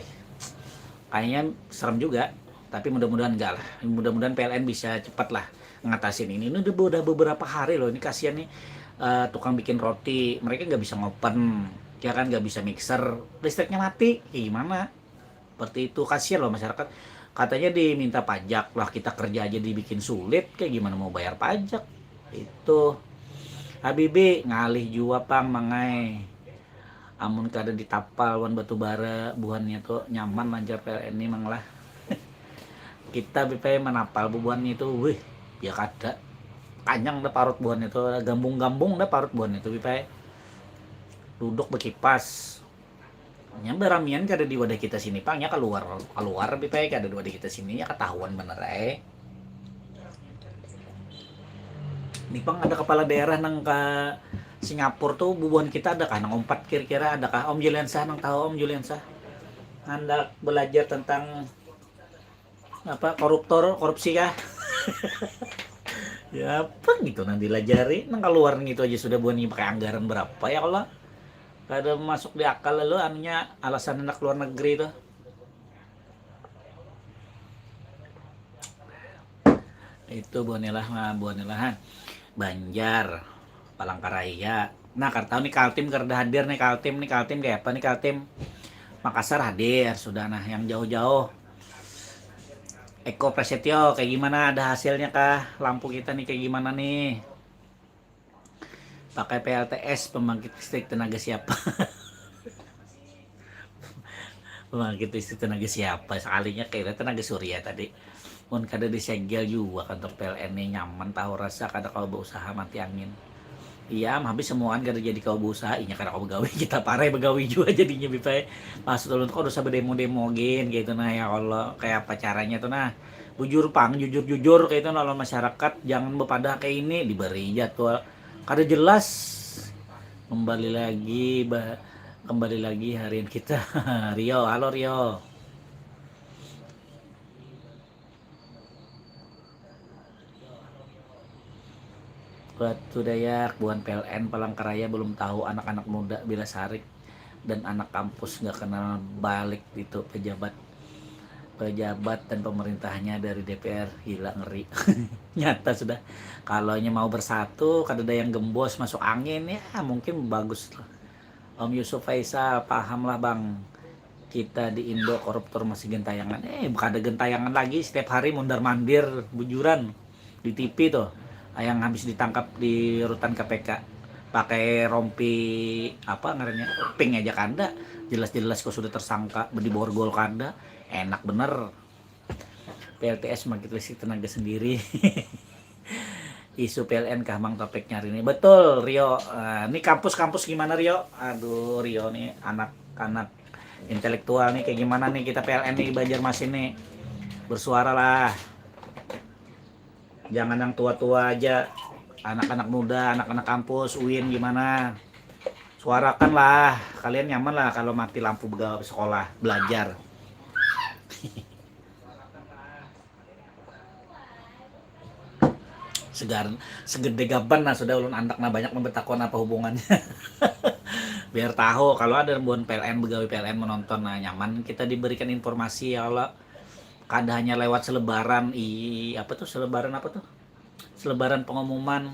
kayaknya serem juga. Tapi mudah-mudahan enggak lah. Mudah-mudahan P L N bisa cepat lah ngatasin ini. Ini udah, udah beberapa hari loh. Ini kasihan nih, eh, tukang bikin roti. Mereka nggak bisa ngopen, ya kan, nggak bisa mixer. Listriknya mati. Kayak gimana? Seperti itu, kasihan loh masyarakat. Katanya diminta pajak lah, kita kerja aja dibikin sulit, kayak gimana mau bayar pajak? Itu Habibi ngalih jua pang, Mangai. Amun kada ditapal wan batu bara buhannya tuh nyaman lancar P L N ni, Mang lah. Kita bipai manapal bubuhannya itu, wih, ya kada. Kanyang dah parut buhannya tuh, gambung-gambung dah parut buhannya tuh, bipai. Duduk bekipas. Nya baramian kada di wadah kita sini pang, nya kaluar, kaluar bipai, kada di wadah kita sini, nya katahuan banar ai. Ini pang ada kepala daerah nang ka Singapura tuh, bubuhan kita adakah nang umpat kira-kira, adakah Om Juliansah, nang tahu Om Juliansah? Handak belajar tentang apa, koruptor, korupsi kah? Ya apa gitu nang dilajari, nang kaluar gitu aja sudah buhan ini pakai anggaran berapa ya Allah. Kada masuk di akal lalu anunya, alasan anak luar negeri tuh. Itu buhan ilah, nah, buhan ilahan. Banjar, Palangkaraya. Nah, kada tahu nih Kaltim, kada hadir nih Kaltim, nih Kaltim kayak apa nih Kaltim? Makassar hadir sudah, nah, yang jauh-jauh. Eko Prasetyo, kayak gimana, ada hasilnya kah? Lampu kita nih kayak gimana nih? Pakai P L T S, pembangkit listrik tenaga siapa? Pembangkit listrik tenaga siapa? Sekalinya kira tenaga surya tadi. Mun kada disegel jua kantor P L N ni, nyaman tahu rasa, kada kawa bausaha mati angin. Iya, am habis semuaan kada jadi kawa bausaha, inya kada kawa begawi, kita parai begawi jua jadinya, bipai. Maksud ulun tuh kada usah bedemo-demo gin gitu nah, ya Allah, kayak apa caranya tuh nah. Bujur pang, jujur-jujur kayak itu lawan masyarakat, jangan bepadah kayak ini, diberi jadwal kada jelas. Kembali lagi, bah, kembali lagi harian kita. Rio, halo Rio. Batu Dayak, buhan P L N Palangkaraya belum tahu anak-anak muda bila sarik dan anak kampus nggak kenal balik itu pejabat, pejabat dan pemerintahnya dari D P R, gila, ngeri. Nyata sudah. Kalau nya mau bersatu, kada ada yang gembos masuk angin, ya mungkin bagus lah. Om Yusuf Faisal, paham lah bang, kita di Indo koruptor masih gentayangan. Eh, kada gentayangan lagi, setiap hari mundar mandir bujuran di T V tuh, yang habis ditangkap di rutan K P K pakai rompi apa ngarannya, pink aja kada, jelas-jelas kok sudah tersangka, diborgol kada, enak bener. P L T S, pembangkit listrik tenaga sendiri. Isu P L N kah mang topiknya hari ini? Betul, Rio. Eh, ini kampus-kampus gimana, Rio? Aduh, Rio nih anak-anak intelektual nih, kayak gimana nih kita P L N nih di Banjarmasin nih? Bersuara lah. Jangan yang tua-tua aja. Anak-anak muda, anak-anak kampus, uin gimana? Suarakan lah. Kalian nyaman lah kalau mati lampu bega-, sekolah, belajar. Segar, segede gaban nah sudah ulun andak nah, banyak membetakon apa hubungannya. Biar tahu kalau ada buhan P L N, begawi P L N menonton, nah nyaman kita diberikan informasi ya Allah. Kada hanya lewat selebaran, i apa tuh, selebaran apa tuh? Selebaran pengumuman.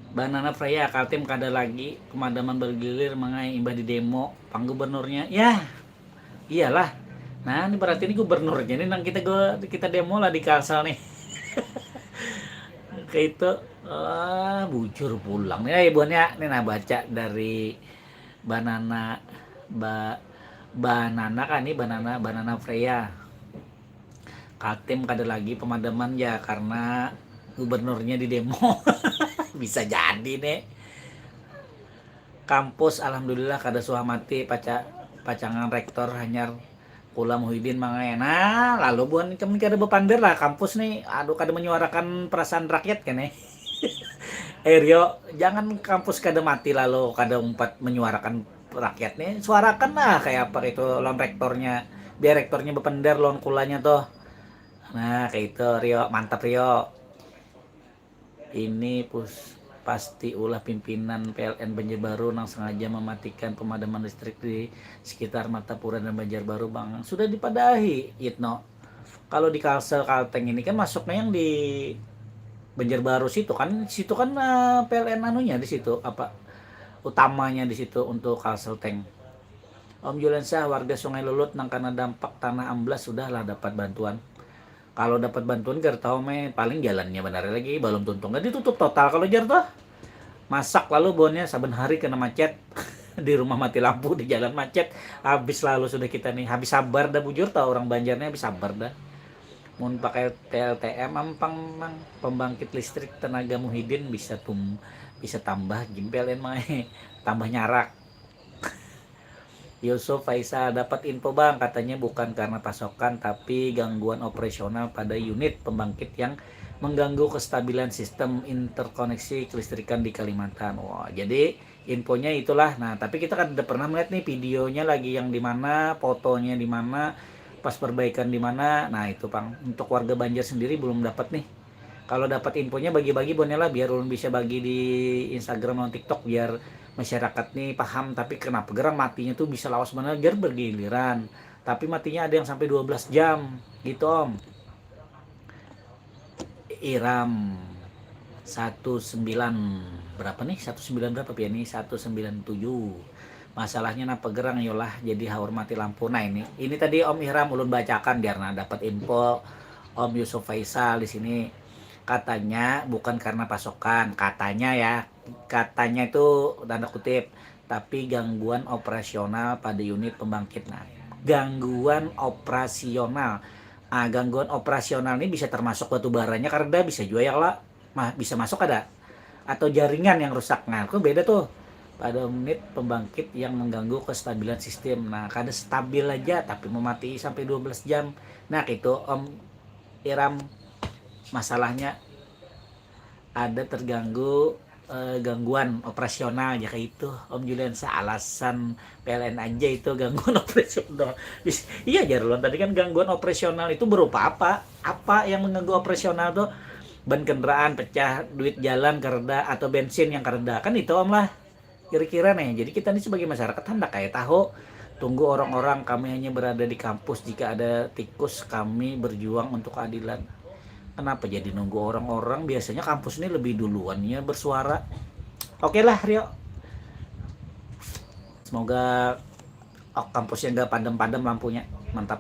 Banana Freya, Kaltim kada lagi, pemadaman bergilir, mangai imbah di demo pang gubernurnya. Ya, iyalah. Nah, ini berarti ini gubernurnya nih nang kita go-, kita demo lah di Kalsel nih. Kayak itu, ah, bujur pulang nih. Eh, buhannya nih nah, baca dari Banana, ba-, Banana kan nih, Banana, Banana Freya. Kaltim kada lagi pemadaman ya karena gubernurnya di demo. Bisa jadi nih. Kampus alhamdulillah kada suah mati, paca pacangan rektor hanyar kula Muhyiddin mangai. Nah, lalu buhan ikam ni kada bapander lah, kampus ni aduh kada manyuarakan perasaan rakyat kene. Eh Rio, jangan kampus kada mati lalu kada umpat manyuarakan rakyat ni, suarakan lah kaya apa itu lawan rektornya, biar rektornya bapander lawan kulanya tuh. Nah, kaya itu Rio, mantap Rio. Ini pus pasti ulah pimpinan P L N Banjarbaru nang sengaja mematikan pemadaman listrik di sekitar Martapura dan Banjarbaru bang. Sudah dipadahi Yitno. Kalau di Kalsel Kalteng ini kan masuknya yang di Banjarbaru situ kan, situ kan uh, P L N anunya di situ apa utamanya di situ untuk Kalsel Tank. Om Juliansyah, warga Sungai Lulut nang kena dampak tanah amblas sudahlah dapat bantuan. Kalau dapat bantuan ger tahu me paling jalannya benar lagi belum tuntung kan ditutup total kalau jar tuh. Masak lalu bonnya saben hari kena macet di rumah mati lampu di jalan macet habis lalu sudah kita nih habis sabar dah bujur tau orang Banjarnya habis sabar dah. Mun pakai P L T M ampang mang pembangkit listrik tenaga Muhyiddin bisa tum bisa tambah gimpelin mai tambah nyarak. Yusuf Faisal, dapat info bang, katanya bukan karena pasokan tapi gangguan operasional pada unit pembangkit yang mengganggu kestabilan sistem interkoneksi kelistrikan di Kalimantan. Wah, jadi infonya itulah. Nah, tapi kita kan udah pernah melihat nih videonya lagi yang di mana, fotonya di mana, pas perbaikan di mana. Nah, itu Pang. Untuk warga Banjar sendiri belum dapat nih. Kalau dapat infonya bagi-bagi bonnya lah biar ulun bisa bagi di Instagram dan TikTok biar masyarakat nih paham tapi kenapa gerang matinya tuh bisa lawas mana ger bergiliran tapi matinya ada yang sampai dua belas jam gitu om. Iram satu sembilan berapa nih satu sembilan berapa pia nih satu sembilan tujuh. Masalahnya napa gerang yolah jadi haur mati lampu nah ini ini tadi om Iram ulun bacakan biar nah dapat info. Om Yusuf Faisal di sini katanya bukan karena pasokan katanya ya katanya itu tanda kutip tapi gangguan operasional pada unit pembangkit nah gangguan operasional ah gangguan operasional ini bisa termasuk batu baranya karena bisa juga ya kalau mah bisa masuk ada atau jaringan yang rusak nah itu beda tuh pada unit pembangkit yang mengganggu kestabilan sistem nah kada stabil aja tapi memati sampai dua belas jam nah itu om Iram masalahnya ada terganggu eh, gangguan operasional ya kayak itu Om Julian alasan P L N aja itu gangguan operasional. Iya jar ulun tadi kan gangguan operasional itu berupa apa? Apa yang mengganggu operasional tuh? Ban kendaraan pecah, duit jalan kereda atau bensin yang kereda kan itu Om lah. Kira-kira nih, jadi kita nih sebagai masyarakat hendak kayak tahu tunggu orang-orang kami hanya berada di kampus jika ada tikus kami berjuang untuk keadilan. Kenapa jadi nunggu orang-orang biasanya kampus ini lebih duluannya bersuara. Oke lah Rio. Semoga oh, kampusnya gak padam-padam lampunya. Mantap.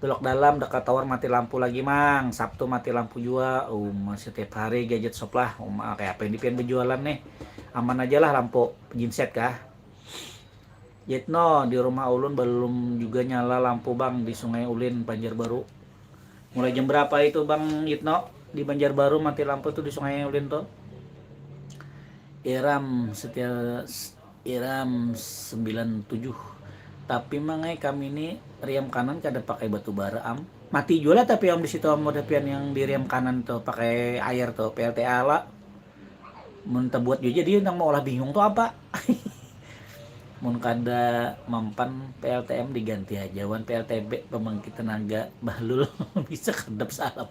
Belok dalam dekat tower mati lampu lagi mang. Sabtu mati lampu jua. Um, setiap hari gadget shop lah. Um, kayak apa yang dipian berjualan nih. Aman aja lah lampu. Genset kah? Yitno, di rumah ulun belum juga nyala lampu bang di Sungai Ulin, Banjarbaru. Mulai jam berapa itu bang Yitno di Banjarbaru mati lampu tuh di Sungai Ulin tuh? Iram setia Iram sembilan tujuh. Tapi mangai kami ni riam kanan kada pakai batu bara am. Mati jua lah tapi am di situ am udah pian yang di riam kanan tuh pakai air tuh P L T A lah. Mun tabuat jua jadi nang maulah bingung tuh apa. Mun kada mampan P L T M diganti aja wan P L T B pembangkit tenaga bahlul bisa kedap salah.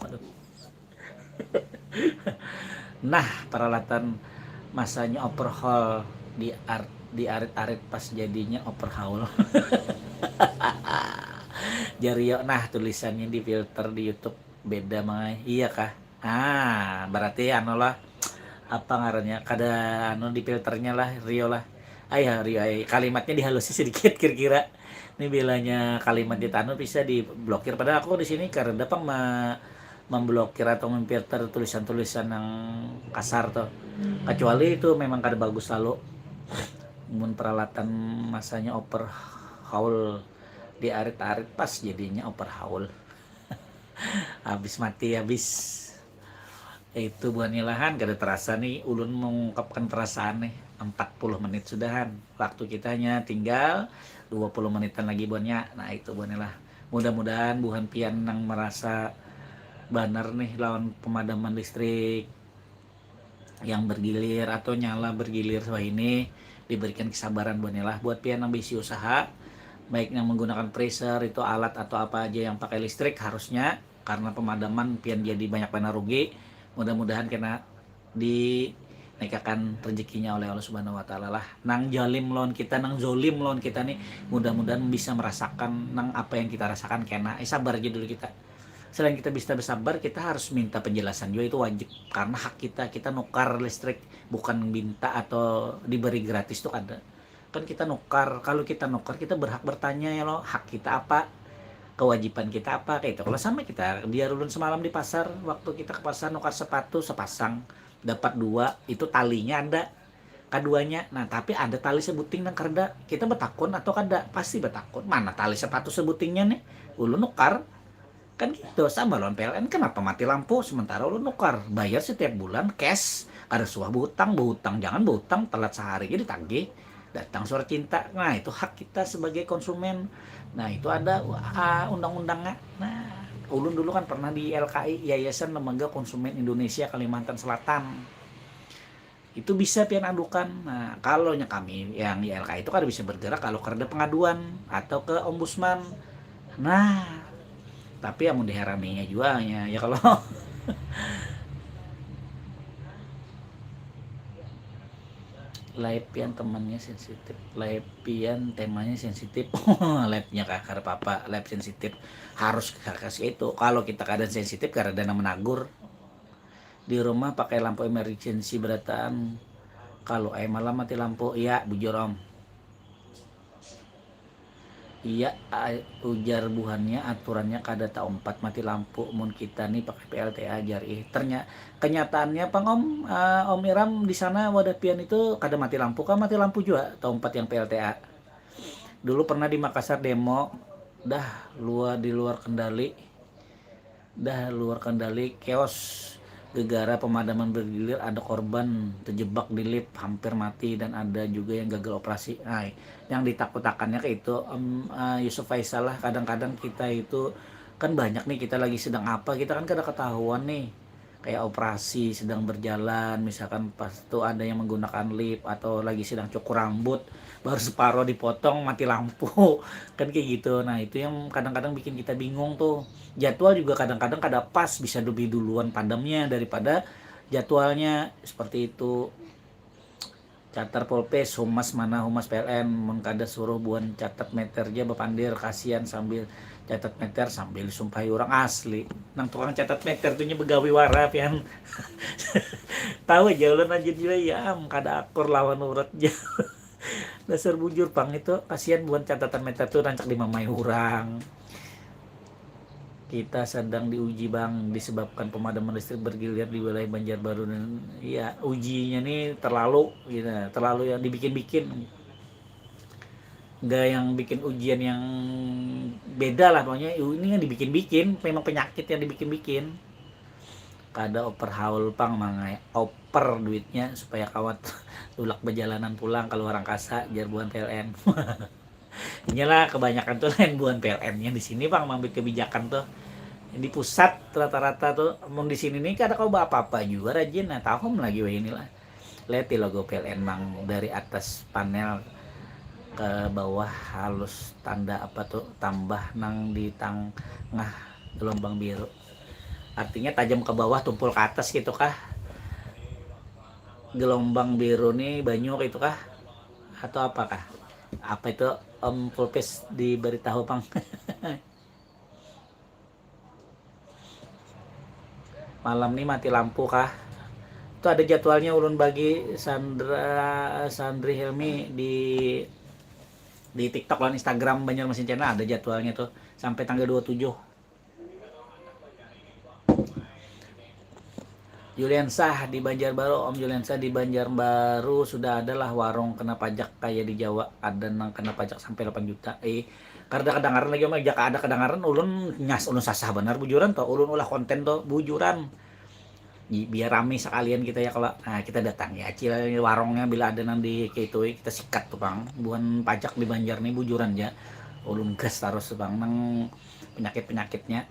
Nah, peralatan masanya overhaul di art di arit-arit pas jadinya overhaul. Jario nah tulisannya di filter di YouTube beda mangai iya kah? Ah, berarti anu lah apa ngarannya kada anu di filternya lah Rio lah. Ayah Rio ay. Kalimatnya dihalusi sedikit kira-kira. Ini bilanya kalimat di tanu bisa diblokir padahal aku di sini karena pang memblokir atau memfilter tulisan-tulisan yang kasar tuh kecuali itu memang kada bagus lalu mun peralatan masanya overhaul di arit-arit pas jadinya overhaul habis mati habis itu buahnya lahan kada terasa nih ulun mengungkapkan perasaan nih empat puluh menit sudahan. Waktu kita hanya tinggal dua puluh menitan lagi buhannya. Nah, itu buhannya lah. Mudah-mudahan buhan pian nang merasa banar nih lawan pemadaman listrik yang bergilir atau nyala bergilir wahini, diberikan kesabaran buhannya lah. Buat pian nang bisi usaha, baik yang menggunakan freezer itu alat atau apa aja yang pakai listrik harusnya, karena pemadaman pian jadi banyak banar rugi. Mudah-mudahan kena dinaikakan rezekinya oleh Allah Subhanahu wa Ta'ala lah. Nang jalim lawan kita, nang zolim lawan kita nih, mudah-mudahan bisa merasakan nang apa yang kita rasakan kena. Eh, sabar aja dulu kita. Selain kita bisa bersabar, kita harus minta penjelasan juga, itu wajib. Karena hak kita, kita nukar listrik, bukan minta atau diberi gratis tuh ada. Kan kita nukar, kalau kita nukar, kita berhak bertanya ya loh, hak kita apa, kewajiban kita apa, kayak itu. Kalau sama kita, biar ulun semalam di pasar, waktu kita ke pasar nukar sepatu sepasang, dapat dua, itu talinya ada kaduanya. Nah, tapi ada tali sebuting nang kada. Kita betakun atau kada? Pasti betakun. Mana tali sepatu sebutingnya nih? Ulun nukar. Kan gitu, sama lawan P L N. Kenapa mati lampu sementara ulun nukar? Bayar setiap bulan cash. Kada suah berhutang, berhutang jangan berhutang, telat sehari aja ditagih. Datang surat cinta. Nah, itu hak kita sebagai konsumen. Nah, itu ada uh, undang-undangnya. Nah, ulun dulu kan pernah di L K I, Yayasan Lembaga Konsumen Indonesia Kalimantan Selatan. Itu bisa pian adukan. Nah, kalau nya kami yang Y L K itu kada bisa bergerak kalau kada pengaduan atau ke ombudsman. Nah, tapi amun diharaminya jua ya, ya kalau live pian temannya sensitif, live pian temanya sensitif. Live-nya kakar papa, live sensitif harus kakak itu. Kalau kita keadaan sensitif karena dana menagur di rumah pakai lampu emergency berataan. Kalau ai malam mati lampu, iya bujur om. Iya, ujar buhannya, aturannya kada taumpat mati lampu mun kita ni pakai P L T A, jar ih. Ternya kenyataannya pang om, uh, om Iram di sana wadah pian itu kada mati lampu kah? Mati lampu jua, taumpat yang P L T A. Dulu pernah di Makassar demo, dah luar di luar kendali. Dah luar kendali, chaos, gegara pemadaman bergilir, ada korban terjebak di lift hampir mati dan ada juga yang gagal operasi. Nah, yang ditakutakannya ke itu um, uh, Yusuf Faisal lah. Kadang-kadang kita itu kan banyak nih, kita lagi sedang apa, kita kan kada ketahuan nih, kayak operasi sedang berjalan, misalkan pas itu ada yang menggunakan lift atau lagi sedang cukur rambut, baru separuh dipotong mati lampu. Kan kayak gitu. Nah, itu yang kadang-kadang bikin kita bingung tuh. Jadwal juga kadang-kadang kada pas, bisa lebih duluan padamnya daripada jadwalnya, seperti itu. Catar polpes, humas mana humas P L N, mun kada suruh buan catat meter ja bapandir, kasian sambil catat meter sambil disumpahi urang asli. Nang tukang catat meter tuh nya begawi wara pian. Tahu aja ulun aja jua ya am kada akur lawan urut ja. Dasar bujur pang itu, kasian buan catatan meter tuh rancak dimamai urang. Kita sedang diuji bang, disebabkan pemadaman listrik bergilir di wilayah Banjarbaru dan ya ujinya nih terlalu gitu, terlalu yang dibikin-bikin. Enggak yang bikin ujian yang beda lah pokoknya, ini yang dibikin-bikin, memang penyakit yang dibikin-bikin. Kada oper haul pang mangai oper duitnya supaya kawat tulak bejalanan pulang keluar angkasa, jar buan P L N. Inyalah kebanyakan tuh lain buan P L N nya di sini pang mambil kebijakan tuh di pusat rata-rata tuh. Mun di sini nih kada kau apa-apa juga rajin, nah tahom lagi wah inilah. Lihat di logo P L N mang dari atas panel ke bawah halus tanda apa tuh tambah nang di tengah gelombang biru. Artinya tajam ke bawah tumpul ke atas gitu kah? Gelombang biru nih banyu gitu kah? Atau apakah? Apa itu Om Pulpis diberitahu pang? Malam ni mati lampu kah? Itu ada jadwalnya ulun bagi Sandra Sandri Helmi di di TikTok dan Instagram Banjarmasin Channel ada jadwalnya tuh sampai tanggal dua puluh tujuh. Juliansah di Banjarbaru, Om Juliansah di Banjarbaru sudah ada lah warung kena pajak kayak di Jawa, ada nang kena pajak sampai delapan juta. Eh, karena kedengaran lagi Om, jaka ada kedengaran ulun nyas ulun sasah benar bujuran toh, ulun ulah konten toh bujuran. Biar rame sekalian kita ya kalau, nah, kita datang ya acil warungnya bila ada nang di itu kita sikat tuh bang, buhan pajak di Banjar nih bujuran ya, ulun gas terus tuh bang nang penyakit penyakitnya.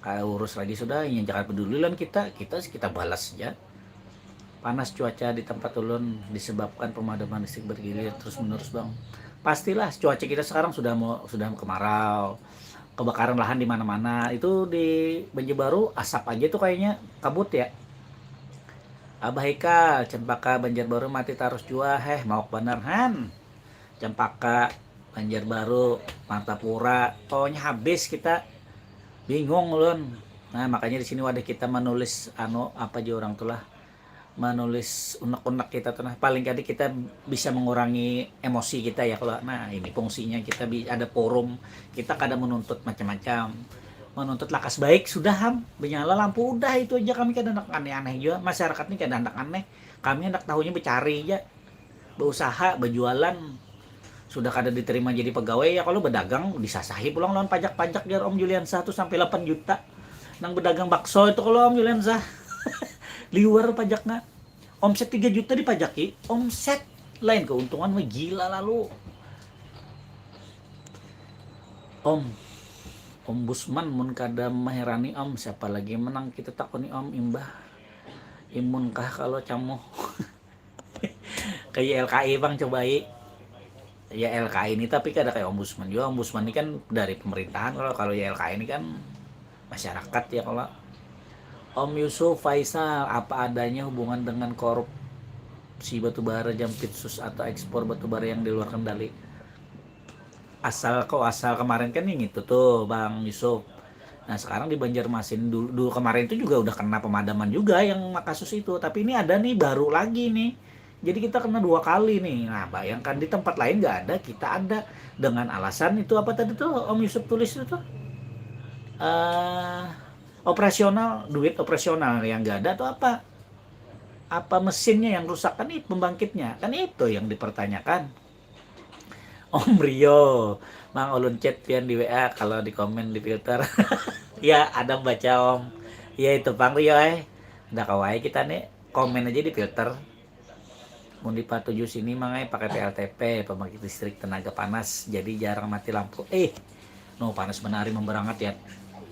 Kalau urus lagi sudah, yang jangan peduli lan kita, kita kita balas aja. Panas cuaca di tempat ulun disebabkan pemadaman listrik bergilir terus menerus bang. Pastilah cuaca kita sekarang sudah mau sudah kemarau, kebakaran lahan di mana-mana. Itu di Banjarbaru asap aja tuh kayaknya kabut ya. Abah Ikal, cempaka Banjarbaru mati tarus jua heh, mauk banar han. Cempaka Banjarbaru, Martapura, pokoknya habis kita. Bingung ulun. Nah, makanya di sini wadah kita menulis anu apa aja orang tuh lah. Menulis unek-unek kita tuh nah. Paling kali kita bisa mengurangi emosi kita ya kalau nah ini fungsinya kita ada forum, kita kada menuntut macam-macam. Menuntut lakas baik sudah ham, menyala lampu udah itu aja kami kada hendak aneh-aneh juga. Masyarakat ini kada hendak aneh. Kami hendak tahunya bercari aja. Berusaha, berjualan. Sudah kada diterima jadi pegawai ya kalau berdagang disasahi pulang lawan pajak-pajak jar Om Juliansah tuh sampai delapan juta. Nang berdagang bakso itu kalau Om Juliansah liur pajaknya. Omset tiga juta dipajaki, omset lain keuntungan mah gila lalu. Om, Ombudsman mun kada maherani Om, siapa lagi menang kita takoni Om imbah imun kah kalau camuh. Kayak L K I bang cobai. Ya L K I ini tapi kada kayak ombudsman juga, ombudsman ini kan dari pemerintahan kalau kalau ya L K I ini kan masyarakat ya kalau. Om Yusuf Faisal, apa adanya hubungan dengan korupsi batubara Jampitsus atau ekspor batubara yang di luar kendali? Asal kok asal kemarin kan yang itu tuh Bang Yusuf. Nah sekarang di Banjarmasin dulu, dulu kemarin itu juga udah kena pemadaman juga yang kasus itu, tapi ini ada nih baru lagi nih. Jadi kita kena dua kali nih. Nah, bayangkan di tempat lain nggak ada, kita ada. Dengan alasan itu apa tadi tuh Om Yusuf tulis itu tuh? Eh, operasional, duit operasional yang nggak ada atau apa? Apa mesinnya yang rusak kan itu pembangkitnya. Kan itu yang dipertanyakan. Om Rio, Mang ulun chat pian di W A kalau di komen di filter. Ya, ada baca Om. Ya itu Bang Rio eh. Ada kawai kita nih komen aja di filter. Mun di patuju sini mangai pakai P L T P, pembangkit listrik tenaga panas, jadi jarang mati lampu. Eh, no panas benar memberangat ya.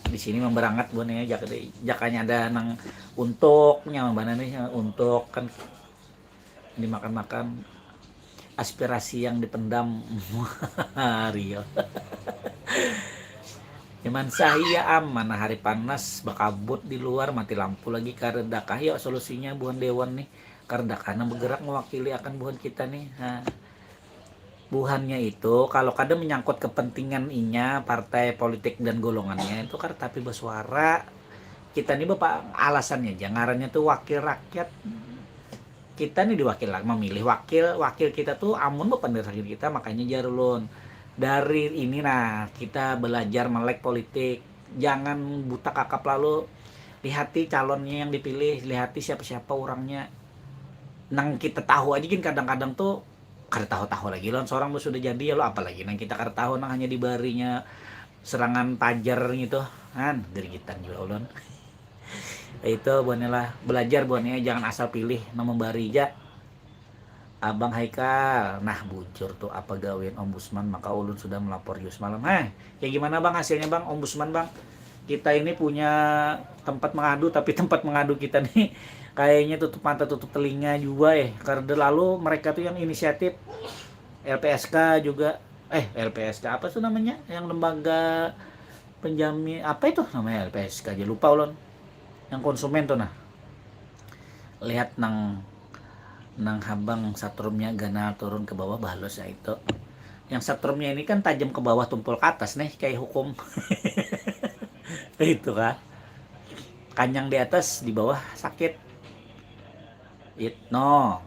Di sini memberangat buannya jak, jakanya ada nang untuknya mana nih untuk kan dimakan-makan aspirasi yang dipendam. Rio. Cuman saya am mana hari panas bakabut di luar mati lampu lagi karena dakah ya solusinya buhan dewan nih. Karena dakah nang bergerak mewakili akan buhan kita nih. Nah, buhannya itu kalau kada menyangkut kepentingan inya partai politik dan golongannya itu kada tapi bersuara. Kita nih bapak alasannya aja ngarannya tuh wakil rakyat. Kita nih diwakil memilih wakil wakil kita tuh amun bapak kita makanya jarulun dari ini nah kita belajar melek politik. Jangan buta kakap lalu lihati calonnya yang dipilih, lihati siapa-siapa orangnya. Nang kita tahu aja gin kadang-kadang tuh kada tahu-tahu lagi lawan seorang tuh sudah jadi ya lo apalagi nang kita kada tahu nang hanya dibarinya serangan pajar gitu kan gerigitan juga ulun. Itu buahnya lah belajar buahnya jangan asal pilih nang membari aja. Abang Haikal, nah bujur tuh apa gawian ombudsman maka ulun sudah melapor juga semalam. Heh, kayak gimana bang hasilnya bang ombudsman bang? Kita ini punya tempat mengadu tapi tempat mengadu kita nih kayaknya tutup mata tutup telinga juga eh karena lalu mereka tuh yang inisiatif L P S K juga eh L P S K apa tuh namanya yang lembaga penjamin apa itu namanya L P S K aja lupa ulun yang konsumen tuh nah lihat nang nang habang satrumnya ganal turun ke bawah bahalus ya itu yang satrumnya ini kan tajam ke bawah tumpul ke atas nih kayak hukum itu kah kanyang di atas di bawah sakit it no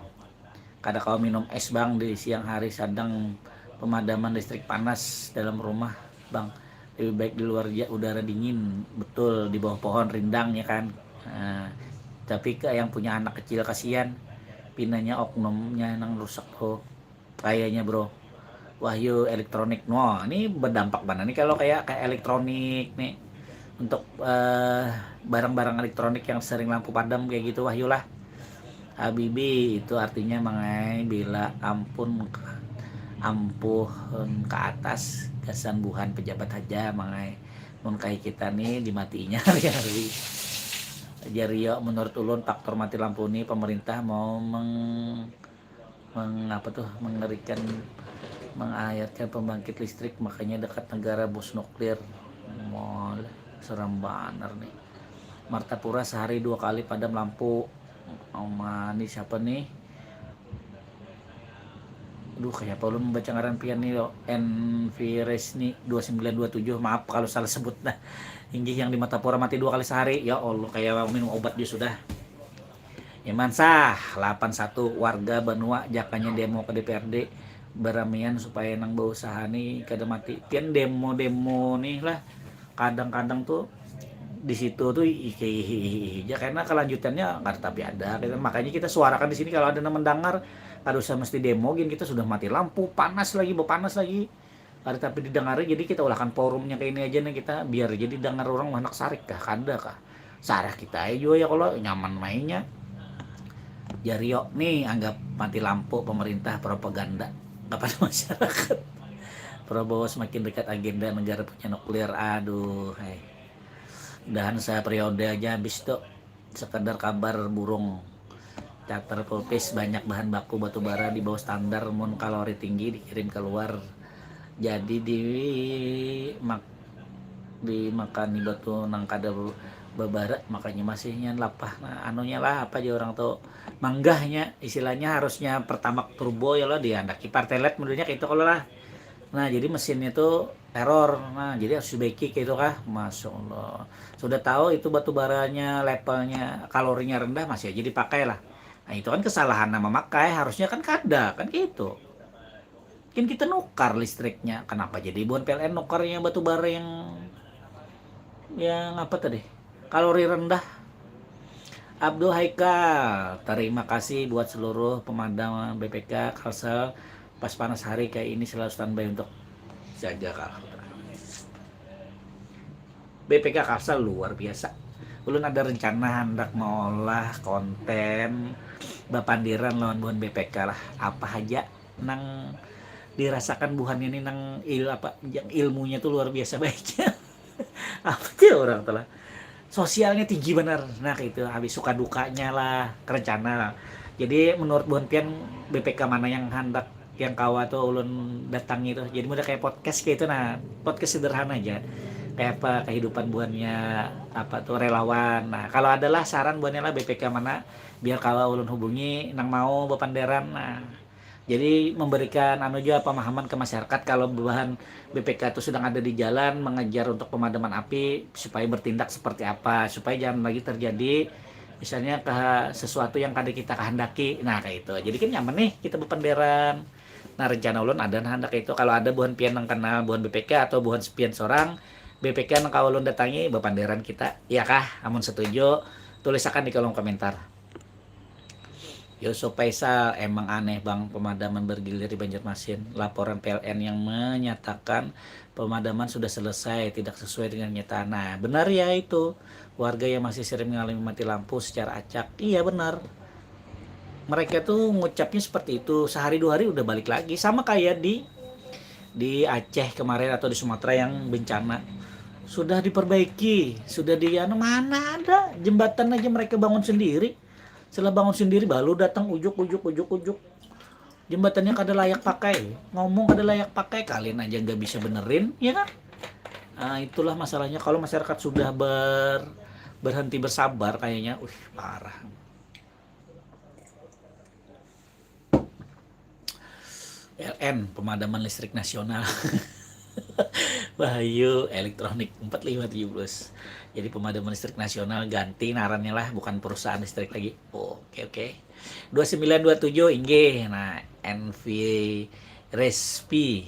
kada kau minum es bang di siang hari sadang pemadaman listrik panas dalam rumah bang lebih baik di luar ya udara dingin betul di bawah pohon rindang ya kan nah, tapi ke yang punya anak kecil kasihan pinanya oknumnya nang rusak tuh kayaknya bro Wahyu elektronik no ini berdampak mana nih kalau kayak kayak elektronik nih untuk eh, barang-barang elektronik yang sering lampu padam kayak gitu, Wahyu lah. Habibi itu artinya mangai bila ampun, ampuhun ke atas, gasan buhan pejabat haja mangai. Mun kai kita nih dimatiinya hari-hari. Jario, menurut ulun faktor mati lampu nih pemerintah mau meng mengapa tuh mengerikan, mengayatkan pembangkit listrik, makanya dekat negara bos nuklir. Mall, serem banar nih. Martapura sehari dua kali padam lampu. Oma nih siapa nih? Duh, kayak apa ulun membaca ngaran pian nih lo. Enviresni dua sembilan dua tujuh, maaf kalau salah sebut nah. Inggih, yang di Martapura mati dua kali sehari. Ya Allah, kayak minum obat juga sudah. Iman sah, lapan satu, warga banua jakanya demo ke D P R D beramian supaya nang bausaha ni kada mati. Pian demo-demo nih lah, kadang-kadang tuh di situ tuh ih, ih, ih, ih, ih, ya karena kelanjutannya nggak tapi ada gitu. Makanya kita suarakan di sini kalau ada yang mendengar, kada usah mesti demo gin, kita sudah mati lampu, panas lagi, berpanas lagi, kada tapi didengari. Jadi kita ulahkan forumnya kayak ini aja nih, kita biar jadi dengar orang, anak sarik kah, kada kah, sarah kita aja juga ya kalau nyaman mainnya. Jario nih anggap mati lampu pemerintah propaganda kepada masyarakat. Prabowo semakin dekat agenda negara punya nuklir. Aduh, hai. Udahan saya periode aja habis tuh. Sekedar kabar burung. Cater pulpis banyak bahan baku batu bara di bawah standar, mun kalori tinggi dikirim keluar. Jadi di mak dimakani batu nang kada babara, makanya masihnya lapah. Nah, anunya lah apa aja orang tuh manggahnya, istilahnya harusnya pertamax turbo ya lo, diandaki partelet modelnya kayak itu kalau lah. Nah, jadi mesinnya tuh error. Nah, jadi harus dibaiki kayak itu kah? Masya Allah. Sudah tahu itu batu baranya levelnya kalorinya rendah, masih aja dipakai lah. Nah, itu kan kesalahan nama makai, harusnya kan kada kan gitu. Mungkin kita nukar listriknya. Kenapa jadi bukan P L N nukarnya batu bara yang yang apa tadi? Kalori rendah. Abdul Haikal, terima kasih buat seluruh pemadam B P K Kalsel. Pas panas hari kayak ini selalu standby untuk jaga Kalsel. B P K Kalsel luar biasa. Ulun ada rencana hendak mengolah konten bapandiran lawan buhan B P K lah. Apa aja nang dirasakan buhannya nih nang il apa yang ilmunya tuh luar biasa baiknya. Apa tuh orang tuh lah, sosialnya tinggi bener. Nah, kayak itu habis suka dukanya lah rencana. Jadi menurut buhan pian B P K mana yang handak yang kawa tuh ulun datangi tuh, jadi udah kayak podcast kayak itu. Nah, podcast sederhana aja kayak apa kehidupan buhannya apa tuh relawan. Nah, kalau adalah saran buhannya lah B P K mana biar kawa ulun hubungi nang mau bapanderan. Nah, jadi memberikan anu juga pemahaman ke masyarakat kalau bahan B P K itu sedang ada di jalan mengejar untuk pemadaman api supaya bertindak seperti apa supaya jangan lagi terjadi misalnya ke sesuatu yang kada kita kehendaki. Nah, kayak itu. Jadi kan nyaman nih kita berpenderan. Nah, rencana ulun ada nah hendak itu kalau ada buhan pian yang kenal buhan B P K atau buhan sepian seorang B P K yang kalau ulun datangi berpenderan kita. Iya kah? Amun setuju, tulisakan di kolom komentar. Yusuf Faisal, emang aneh bang pemadaman bergilir di Banjarmasin. Laporan P L N yang menyatakan pemadaman sudah selesai, tidak sesuai dengan kenyataan. Nah, benar ya itu. Warga yang masih sering mengalami mati lampu secara acak. Iya benar. Mereka tuh ngucapnya seperti itu. Sehari dua hari udah balik lagi. Sama kayak di di Aceh kemarin atau di Sumatera yang bencana. Sudah diperbaiki, sudah di anu mana ada jembatan aja mereka bangun sendiri. Setelah bangun sendiri baru datang ujuk ujuk ujuk ujuk. Jembatannya kada layak pakai, ngomong kada layak pakai, kalian aja nggak bisa benerin, ya kan? Nah, itulah masalahnya kalau masyarakat sudah ber berhenti bersabar kayaknya, uh parah. L N, pemadaman listrik nasional. Wahyu elektronik empat lima tujuh belas. Jadi pemadaman listrik nasional ganti narannya lah, bukan perusahaan listrik lagi. Oke, oke. Dua sembilan dua tujuh inggih. Nah, N V Respi.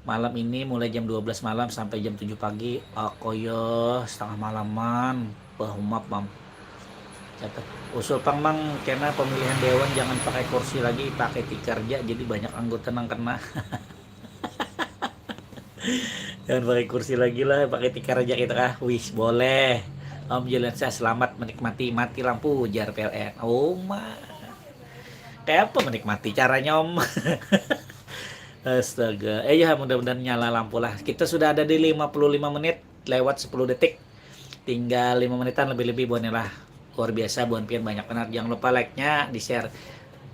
Malam ini mulai jam dua belas malam sampai jam tujuh pagi. Akoyo setengah malaman. Bah, humap, Mam. Catat. Usul pang, Mang, kena pemilihan dewan jangan pakai kursi lagi, pakai tikar ja, jadi banyak anggota nang kena. Jangan pakai kursi lagi lah, pakai tikar aja kita kah. Wih, boleh. Om Juliansyah, selamat menikmati mati lampu, ujar P L N. Oh ma. Kayak apa menikmati caranya, Om? Astaga. Eh ya, mudah-mudahan nyala lampu lah. Kita sudah ada di lima puluh lima menit lewat sepuluh detik. Tinggal lima menitan lebih-lebih buhannya lah. Luar biasa buhan pian, banyak benar. Jangan lupa like-nya, di-share.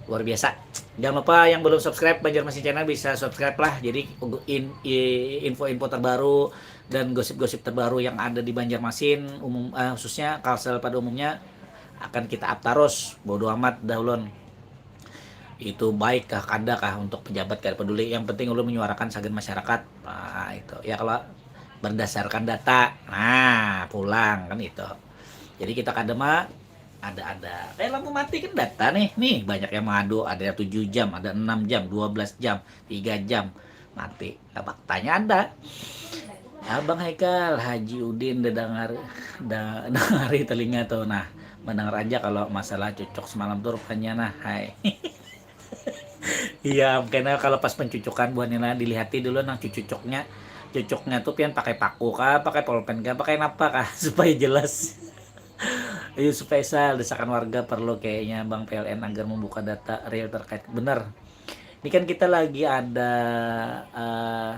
Luar biasa. Jangan lupa yang belum subscribe Banjarmasin Channel bisa subscribe lah. Jadi in- i- info-info terbaru dan gosip-gosip terbaru yang ada di Banjarmasin umum, eh, khususnya Kalsel pada umumnya akan kita up terus. Bodo amat dah ulun. Itu baik kah kada kah untuk pejabat, kada peduli. Yang penting ulun menyuarakan sagan masyarakat. Nah, itu. Ya kalau berdasarkan data. Nah, pulang kan itu. Jadi kita kada ma- ada-ada. Kayak lampu mati kan data nih. Nih, banyak yang mengadu, ada yang tujuh jam, ada enam jam, dua belas jam, tiga jam mati. Nah, faktanya ada. Abang Haikal, Haji Udin, dengar da, dengari telinga tuh. Nah, mendengar aja kalau masalah cucuk semalam tuh rupanya, nah, hai. Iya, karena kalau pas pencucukan buahnya, nah, dilihati dulu nang cucucuknya. Cucuknya tuh pian pakai paku kah, pakai polpen kah, pakai napa kah, supaya jelas. Ayo, supaya sal, desakan warga perlu kayaknya Bang P L N agar membuka data real terkait. Benar. Ini kan kita lagi ada eh,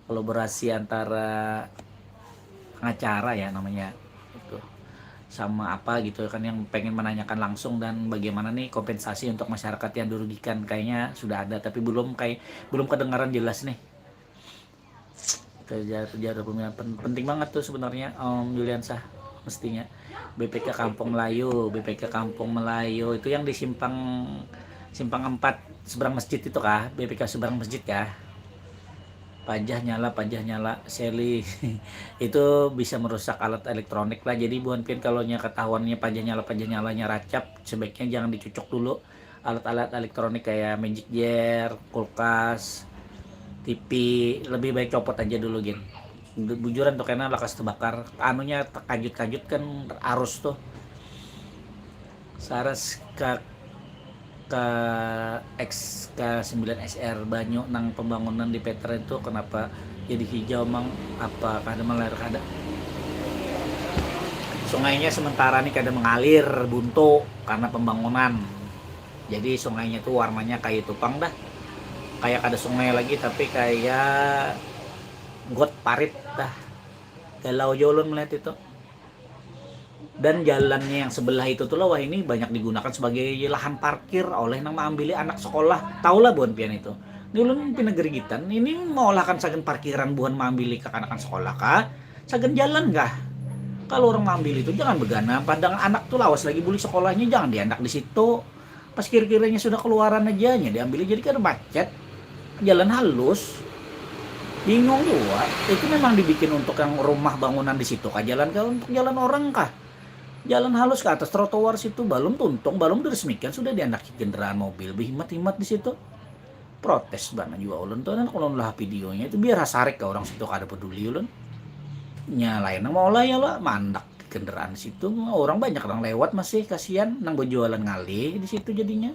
kolaborasi antara pengacara ya namanya itu, sama apa gitu kan, yang pengen menanyakan langsung dan bagaimana nih kompensasi untuk masyarakat yang dirugikan. Kayaknya sudah ada tapi belum, kayak belum kedengaran jelas nih. Kejar kejar pemilihan pen- penting banget tuh sebenarnya, Om Juliansyah, mestinya B P K Kampung Melayu, B P K Kampung Melayu itu yang di simpang simpang empat seberang masjid itu kah, B P K seberang masjid kah? Pajah nyala, pajah nyala, Seli. Itu bisa merusak alat elektronik lah. Jadi buhan pian kalau nya ketahuannya pajah nyala, pajah nyalanya racap, sebaiknya jangan dicucuk dulu. Alat-alat elektronik kayak magic jar, kulkas, T V, lebih baik copot aja dulu gin. Bujuran tuh kena lakas terbakar. Anunya terkajut-kajut kan arus tuh. Saras ka ka X K sembilan S R banyu nang pembangunan di Petra itu kenapa jadi hijau mang, apa kada meler kada? Sungainya sementara nih kada mengalir, buntu karena pembangunan. Jadi sungainya tuh warnanya kayak itu pang dah. Kayak kada sungai lagi tapi kayak got parit dah. Galau aja ulun melihat itu. Dan jalannya yang sebelah itu tuh lah wah ini banyak digunakan sebagai lahan parkir oleh nang maambili anak sekolah. Tahulah buhan pian itu. Ini ulun pina gerigitan. Ini mengolahkan sagan parkiran buhan maambili kekanakan sekolah kah? Sagan jalan kah? Kalau orang maambili itu jangan begana. Padang anak tuh lawas lagi buli sekolahnya, jangan diandak di situ. Pas kira-kiranya sudah keluaran aja nya diambili jadi kada macet. Jalan halus. Bingung juga. Itu memang dibikin untuk yang rumah bangunan di situ kah jalan kah untuk jalan orang kah? Jalan halus ke atas trotoar situ, balum tuntung, balum diresmikan sudah diandaki kendaraan mobil behimat-himat di situ. Protes bana juga ulun tuh, anak ulun lah videonya itu biar sarik ke orang situ kada peduli ulun. Nya lain nang mau lah ya lah mandak kendaraan situ, orang banyak orang lewat masih kasihan nang berjualan ngalih di situ jadinya.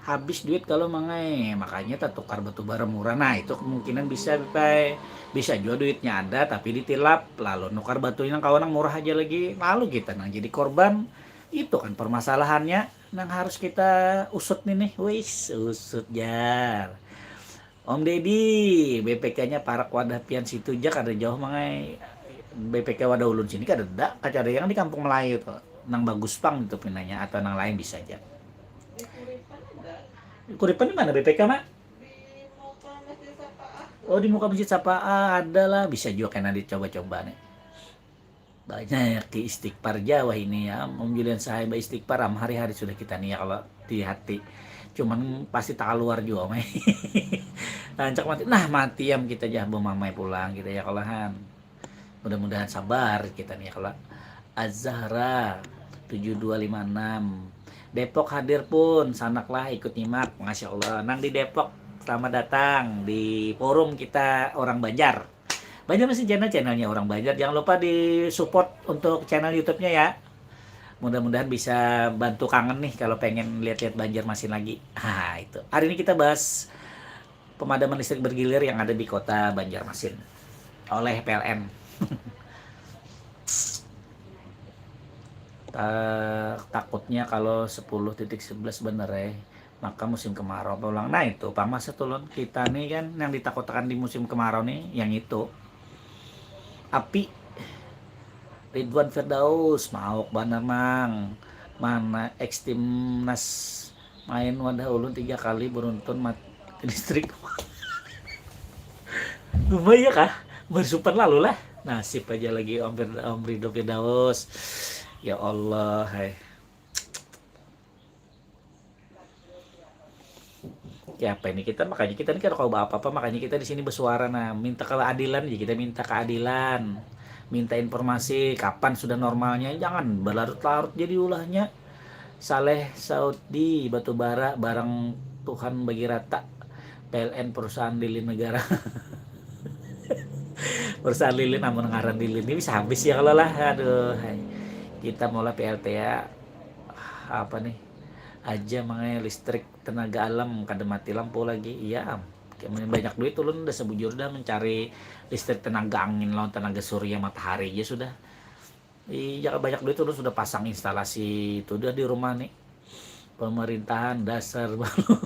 Habis duit kalau mangai, makanya tatukar batu bara murah. Nah, itu kemungkinan bisa pai. Bisa juga duitnya ada tapi ditilap lalu nukar batu yang kawan yang murah aja lagi, lalu kita nang jadi korban. Itu kan permasalahannya nang harus kita usut nih nih. Wis usut jar. Om Dedi, B P K-nya parak wadah pian situ jak ada jauh mangai. B P K wadah ulun sini kada ada, kada ada yang di Kampung Melayu tuh. Nang bagus pang itu pinanya atau nang lain bisa aja. Kuripan di mana B P K, Mak? Oh, di muka masjid Sapaa ada lah, bisa juga kena dicoba-coba nih. Banyak istighfar Jawa ini ya, Om Julian sahaya istighfar am hari-hari sudah kita nih ya kalau di hati. Cuman pasti tak keluar juga mah. Rancak mati, nah mati am kita jah bemamai pulang kita ya kalahan. Mudah-mudahan sabar kita nih ya kalau Az-Zahra tujuh dua lima enam Depok hadir pun, sanaklah ikut nyimak. Masya Allah, nang di Depok, selamat datang di forum kita orang Banjar. Banjarmasin Channel, channelnya orang Banjar. Jangan lupa di support untuk channel YouTube-nya ya. Mudah-mudahan bisa bantu kangen nih kalau pengen lihat-lihat Banjarmasin lagi. Nah, itu. Hari ini kita bahas pemadaman listrik bergilir yang ada di kota Banjarmasin. oleh P L N. Ta- takutnya kalau sepuluh titik sebelas bener eh, maka musim kemarau apa ulang. Nah itu pang masa tulun kita nih kan yang ditakutakan di musim kemarau nih yang itu api. Ridwan Firdaus, mauk banar mang. Mana ex timnas main wadah ulun tiga kali beruntun mati listrik. Lumayan kah? Bersupan lalu lah. Nasib aja lagi Om, Fir- Om Ridho Firdaus. Ya Allah, hai. Ya apa ini kita, makanya kita ini kada kawa apa-apa, makanya kita di sini bersuara, nah, minta keadilan aja, kita minta keadilan, minta informasi kapan sudah normalnya, jangan berlarut-larut jadi ulahnya. Saleh Saudi Batubara barang Tuhan bagi rata. P L N perusahaan lilin negara. Perusahaan lilin, namun ngaran lilin ini bisa habis ya kalau lah, aduh hai. Kita maulah P L T A apa nih aja mangai listrik tenaga alam kada mati lampu lagi iya am. Kayak banyak duit ulun udah sebujur dah mencari listrik tenaga angin lawan tenaga surya matahari aja sudah. Iya banyak duit ulun sudah pasang instalasi itu dah di rumah nih. Pemerintahan dasar baru.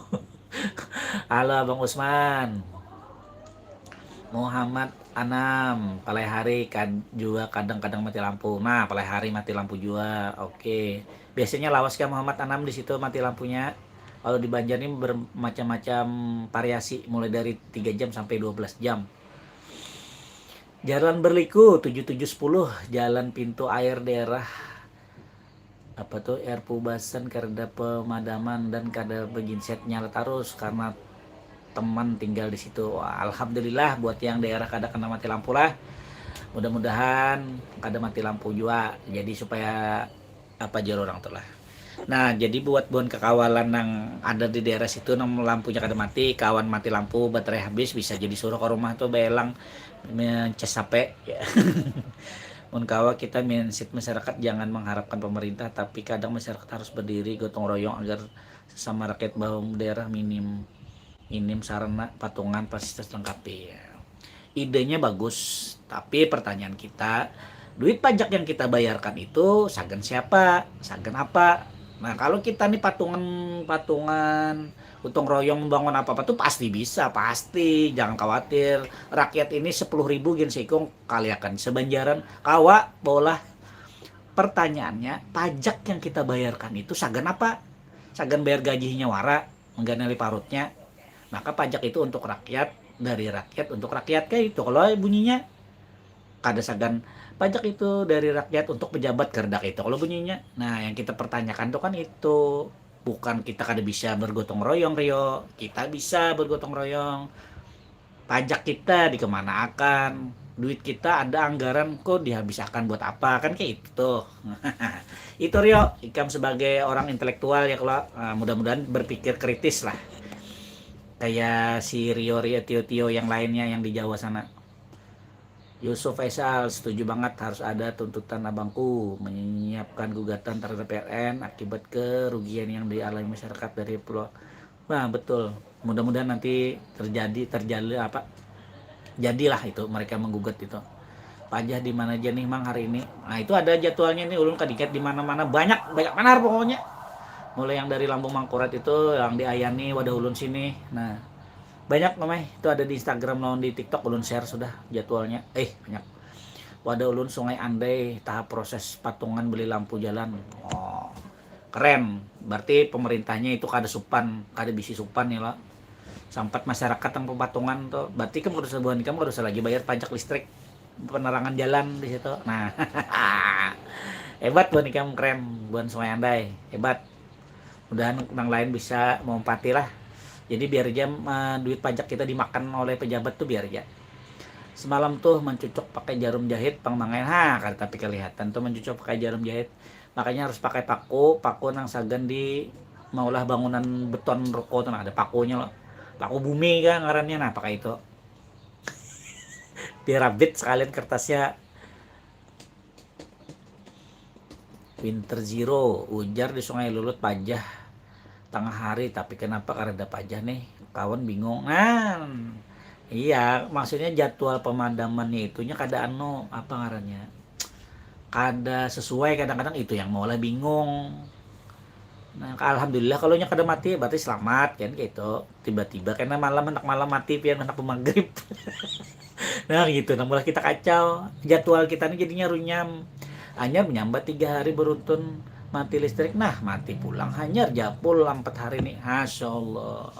Halo Abang Usman. Muhammad Anam, palai hari kad, jua kadang-kadang mati lampu. Nah, palai hari mati lampu jua. Oke. Biasanya lawas kah Muhammad Anam di situ mati lampunya? Kalau di Banjar ini bermacam-macam variasi, mulai dari tiga jam sampai dua belas jam. Jalan Berliku tujuh tujuh sepuluh, jalan pintu air daerah apa tuh air pubasan karena pemadaman dan kada beginset nyala terus karena teman tinggal di situ. Wah, alhamdulillah buat yang daerah kada kena mati lampu lah. Mudah-mudahan kada mati lampu juga. Jadi supaya apa jar orang tuh lah. Nah, jadi buat buan kekawalan yang ada di daerah situ nang lampunya kada mati, kawan mati lampu, baterai habis, bisa jadi suruh ke rumah tuh belang mencas H P. Ya. Mun kawa kita mindset masyarakat jangan mengharapkan pemerintah, tapi kadang masyarakat harus berdiri gotong royong agar sesama rakyat bahwa daerah minim minim sarana patungan fasilitas lengkapi. Ya. Idenya bagus, tapi pertanyaan kita, duit pajak yang kita bayarkan itu sagan siapa? Sagan apa? Nah, kalau kita nih patungan patungan gotong royong membangun apa-apa tuh pasti bisa, pasti jangan khawatir. Rakyat ini sepuluh ribu gin sikung kaliakan sebanjaran kawa bolah. Pertanyaannya, pajak yang kita bayarkan itu sagan apa? Sagan bayar gajinya wara, mengganali parutnya. Maka pajak itu untuk rakyat, dari rakyat untuk rakyat kayak itu kalau bunyinya. Kada sagan pajak itu dari rakyat untuk pejabat kerdak itu kalau bunyinya. Nah, yang kita pertanyakan tuh kan itu bukan kita kada bisa bergotong royong Rio, kita bisa bergotong royong. Pajak kita dikemana akan, duit kita ada anggaran kok dihabisakan buat apa kan kayak itu tuh. Itu Rio, ikam sebagai orang intelektual ya kalau uh, mudah-mudahan berpikir kritis lah kayak si Rio Rio Tio Tio yang lainnya yang di Jawa sana. Yusuf Faisal setuju banget harus ada tuntutan abangku menyiapkan gugatan terhadap P L N akibat kerugian yang dialami masyarakat dari pulau. Nah betul, mudah-mudahan nanti terjadi terjadi apa jadilah itu mereka menggugat itu. Pajah di mana aja nih mang hari ini? Nah itu ada jadwalnya nih ulun kadikat di mana-mana banyak banyak mana pokoknya. Mulai yang dari Lambung Mangkurat itu yang di Ayani wadah ulun sini. Nah banyak namanya itu ada di Instagram lawan di TikTok ulun share sudah jadwalnya eh banyak. Wadah ulun Sungai Andai tahap proses patungan beli lampu jalan. Oh keren, berarti pemerintahnya itu kada supan kada bisi supan ya lo. Sampat masyarakat yang patungan tuh berarti kamu kada usah buhan kamu kada usah lagi bayar pajak listrik penerangan jalan di situ. Nah hebat buhan ikam keren buhan Sungai Andai hebat. Mudahan nang lain bisa maumpati lah. Jadi biar aja uh, duit pajak kita dimakan oleh pejabat tuh biar aja. Semalam tuh mencucuk pakai jarum jahit pang mangain ha kada tapi kelihatan tuh mencucuk pakai jarum jahit. Makanya harus pakai paku, paku nang sagan di maulah bangunan beton ruko tuh nah ada pakunya loh. Paku bumi kan ngarannya nah pakai itu. Biar rabit sekalian kertasnya. Winter Zero, ujar di Sungai Lulut pajah tengah hari, tapi kenapa kareda pajah nih? Kawan bingung. Nah, Iya, maksudnya jadwal pemadamannya itunya kada anu, apa ngarannya, kada sesuai, kadang-kadang itu yang maulah bingung. Nah, alhamdulillah kalau nya kada mati berarti selamat kan gitu. Tiba-tiba kena malam, anak malam mati pian, anak maghrib. Nah gitu, nah mulai kita kacau, jadwal kita nih jadinya runyam. Hanyar menyambat tiga hari beruntun mati listrik, nah mati pulang hanyar japul empat hari nih, Masya Allah.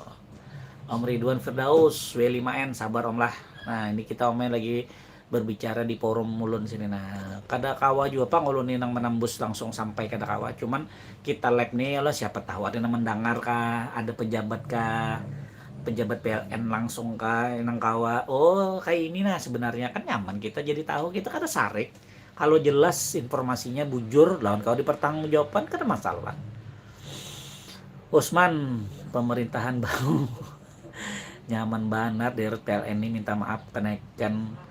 Om Ridwan Firdaus W lima N, sabar om lah. Nah ini kita omnya lagi berbicara di forum ulun sini, nah kada kawa juga pang ulun ini nang menembus langsung sampai, kada kawa, cuman kita live nih ya Allah, siapa tahu ada yang mendengar kah, ada pejabat kah, pejabat P L N langsung kah nang kawa, oh kayak ini nah sebenarnya kan nyaman kita jadi tahu, kita kada sarik kalau jelas informasinya bujur lawan kalau dipertanggungjawabkan kada masalah. Usman, pemerintahan baru nyaman banar di P L N ini, minta maaf kenaikan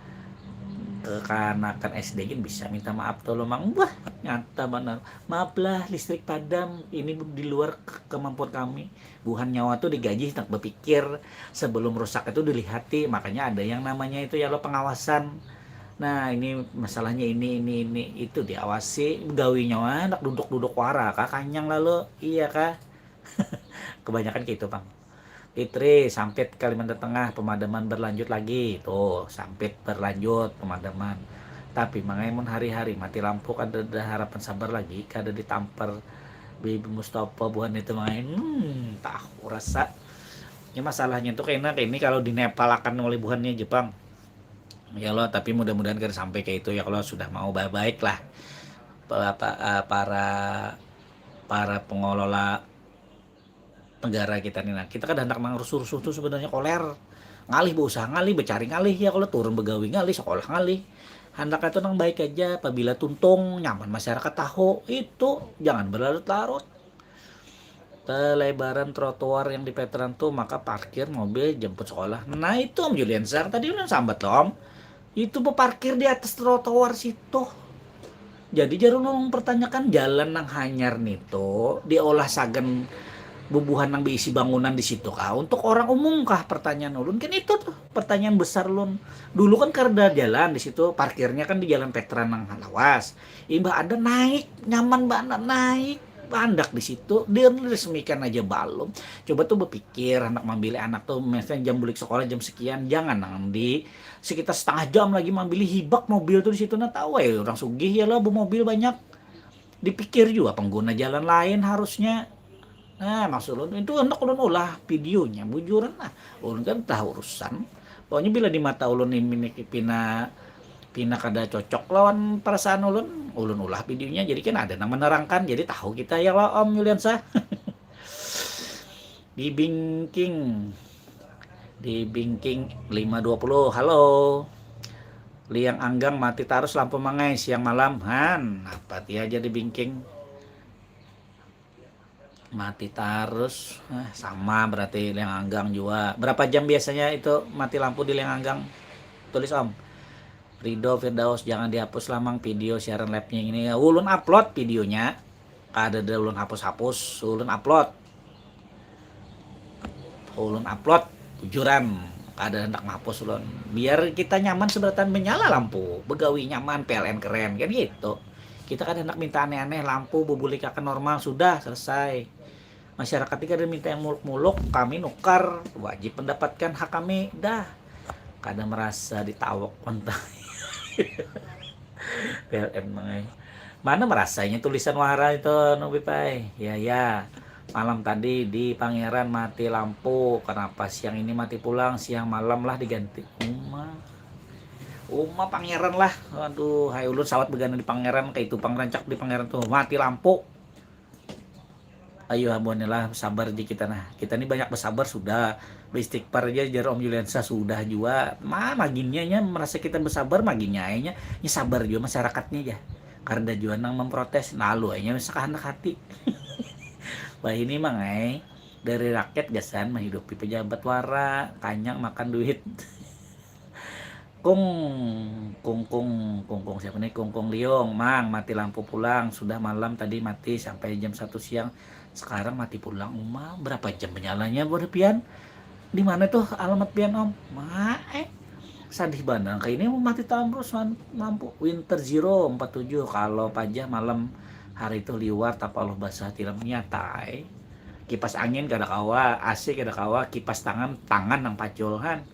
kekanakan S D gin bisa minta maaf tolong mang, wah nyata banar, maaf lah listrik padam, ini di luar kemampuan kami. Buhan nyawa tuh digaji nak berpikir sebelum rusak itu dilihati, makanya ada yang namanya itu ya lo pengawasan. Nah ini masalahnya ini ini ini itu diawasi, gawi nyawa nak duduk-duduk wara kah kanyang lalu iya kah. Kebanyakan kayak itu bang. Fitri, Sampit, Kalimantan Tengah, pemadaman berlanjut lagi. Tuh, Sampit berlanjut pemadaman. Tapi mangai mun hari-hari mati lampu kada ada harapan sabar lagi, kada ditampar Bibi Mustafa buhan itu mangai. Hmm, tahu rasa. Ini masalahnya tuh kena ini kalau di Nepal akan oleh buhannya Jepang. Ya Allah, tapi mudah-mudahan kada sampai kayak itu ya kalau sudah mau baik-baik lah. Apa, eh, para para pengelola negara kita nih, nah kita kada hendak nang rusuh-rusuh tuh sebenarnya koler, ngalih berusaha ngalih, becari ngalih ya kalau turun begawi ngalih, sekolah ngalih, handaknya tuh nang baik aja, apabila tuntung nyaman masyarakat tahu itu jangan berlarut-larut. Pelebaran trotoar yang di veteran tuh maka parkir mobil jemput sekolah, nah itu Om Julian Sar tadi udah sambat loh Om. Itu beparkir di atas trotoar situ. Jadi jar ulun pertanyakan jalan nang hanyar nitu diolah sagan bubuhan nang beisi bangunan di situ kah untuk orang umum kah, pertanyaan ulun kan itu tuh pertanyaan besar ulun. Dulu kan kada jalan di situ, parkirnya kan di jalan Petra nang lawas, imbah ada naik nyaman banar naik handak di situ diresmikan aja balum. Coba tuh berpikir anak mambilih anak tuh misalnya jam bulik sekolah jam sekian, jangan nang di sekitar setengah jam lagi mambili hibak mobil tuh di situ nah tahu ya orang sugih ya lah bemobil banyak. Dipikir juga pengguna jalan lain harusnya. Nah maksud ulun itu hendak ulun ulah videonya bujuran lah, ulun kan tahu urusan. Pokoknya bila di mata ulun ini pina pina kada cocok lawan perasaan ulun, ulun ulah videonya jadi kan ada yang menerangkan jadi tahu kita ya lah Om Yuliansa. Di Bingking, di Bingking lima dua puluh, halo. Liang Anggang mati tarus lampu mangai siang malam. Han, apa ti aja di Bingking. Mati tarus. Eh, sama berarti Liang Anggang juga. Berapa jam biasanya itu mati lampu di Liang Anggang? Tulis Om. Rido Firdaus, jangan dihapus lah mang video siaran live-nya ini. Ulun upload videonya. Kada ada ulun hapus-hapus, ulun upload. Ulun upload bujuran, kada hendak mahapus ulun. Biar kita nyaman seberatan menyala lampu, begawi nyaman, P L N keren kan gitu. Kita kada hendak minta aneh-aneh, lampu bebulikakan normal sudah selesai. Masyarakat ini kada minta yang muluk-muluk, kami nukar, wajib mendapatkan hak kami dah. Kada merasa ditawak mentah. P L N mangai. Mana merasanya tulisan wara itu anu Bipai? Ya ya. Malam tadi di Pangeran mati lampu, kenapa siang ini mati pulang, siang malam lah diganti. Uma. Uma Pangeran lah. Aduh, hai ulun sawat begana di Pangeran, kayak itu pang rancak di Pangeran tuh mati lampu. Ayo habuan lah sabar di kita nah. Kita ini banyak bersabar sudah. Beristighfar aja jar Om Yuliansa sudah juga. Ma maginnya nya merasa kita bersabar maginnya aja nya sabar juga masyarakatnya aja. Karena juga nang memprotes, nah lu aja bisa kehendak hati. Bah ini mang ai dari rakyat gasan menghidupi pejabat wara, kanyang makan duit. Kung, kungkung, kungkung siapa nih? Kungkung Liong, Mang, mati lampu pulang, sudah malam tadi mati sampai jam satu siang, sekarang mati pulang, Uma, berapa jam menyalanya berpian? Di mana tuh alamat pian, Om? Mae. Sadih banar. Kayak ini mau mati terus, man. Lampu. Winter Zero empat tujuh. Kalau pajah malam hari itu liwar, tapa Allah basah tilam nyata, eh. Kipas angin kada kawa, A C kada kawa, kipas tangan, tangan nang pacul, han.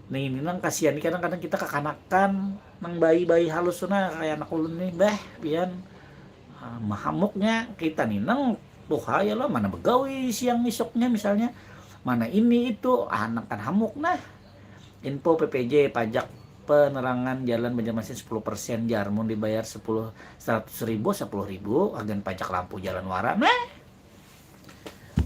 Nih, ini nang kasihan nih, kadang-kadang kita kakanakan, nang bayi-bayi halus tuh, nah, kayak anak ulun nih, bah, pian. Ah, mahamuknya kita nih, nang tuha ya lo, mana begawi siang isuknya misalnya, mana ini itu, anak kan hamuk nah. Info P P J, pajak penerangan jalan Banjarmasin sepuluh persen jar, mun dibayar sepuluh, seratus ribu, sepuluh ribu, agen pajak lampu jalan wara, nah.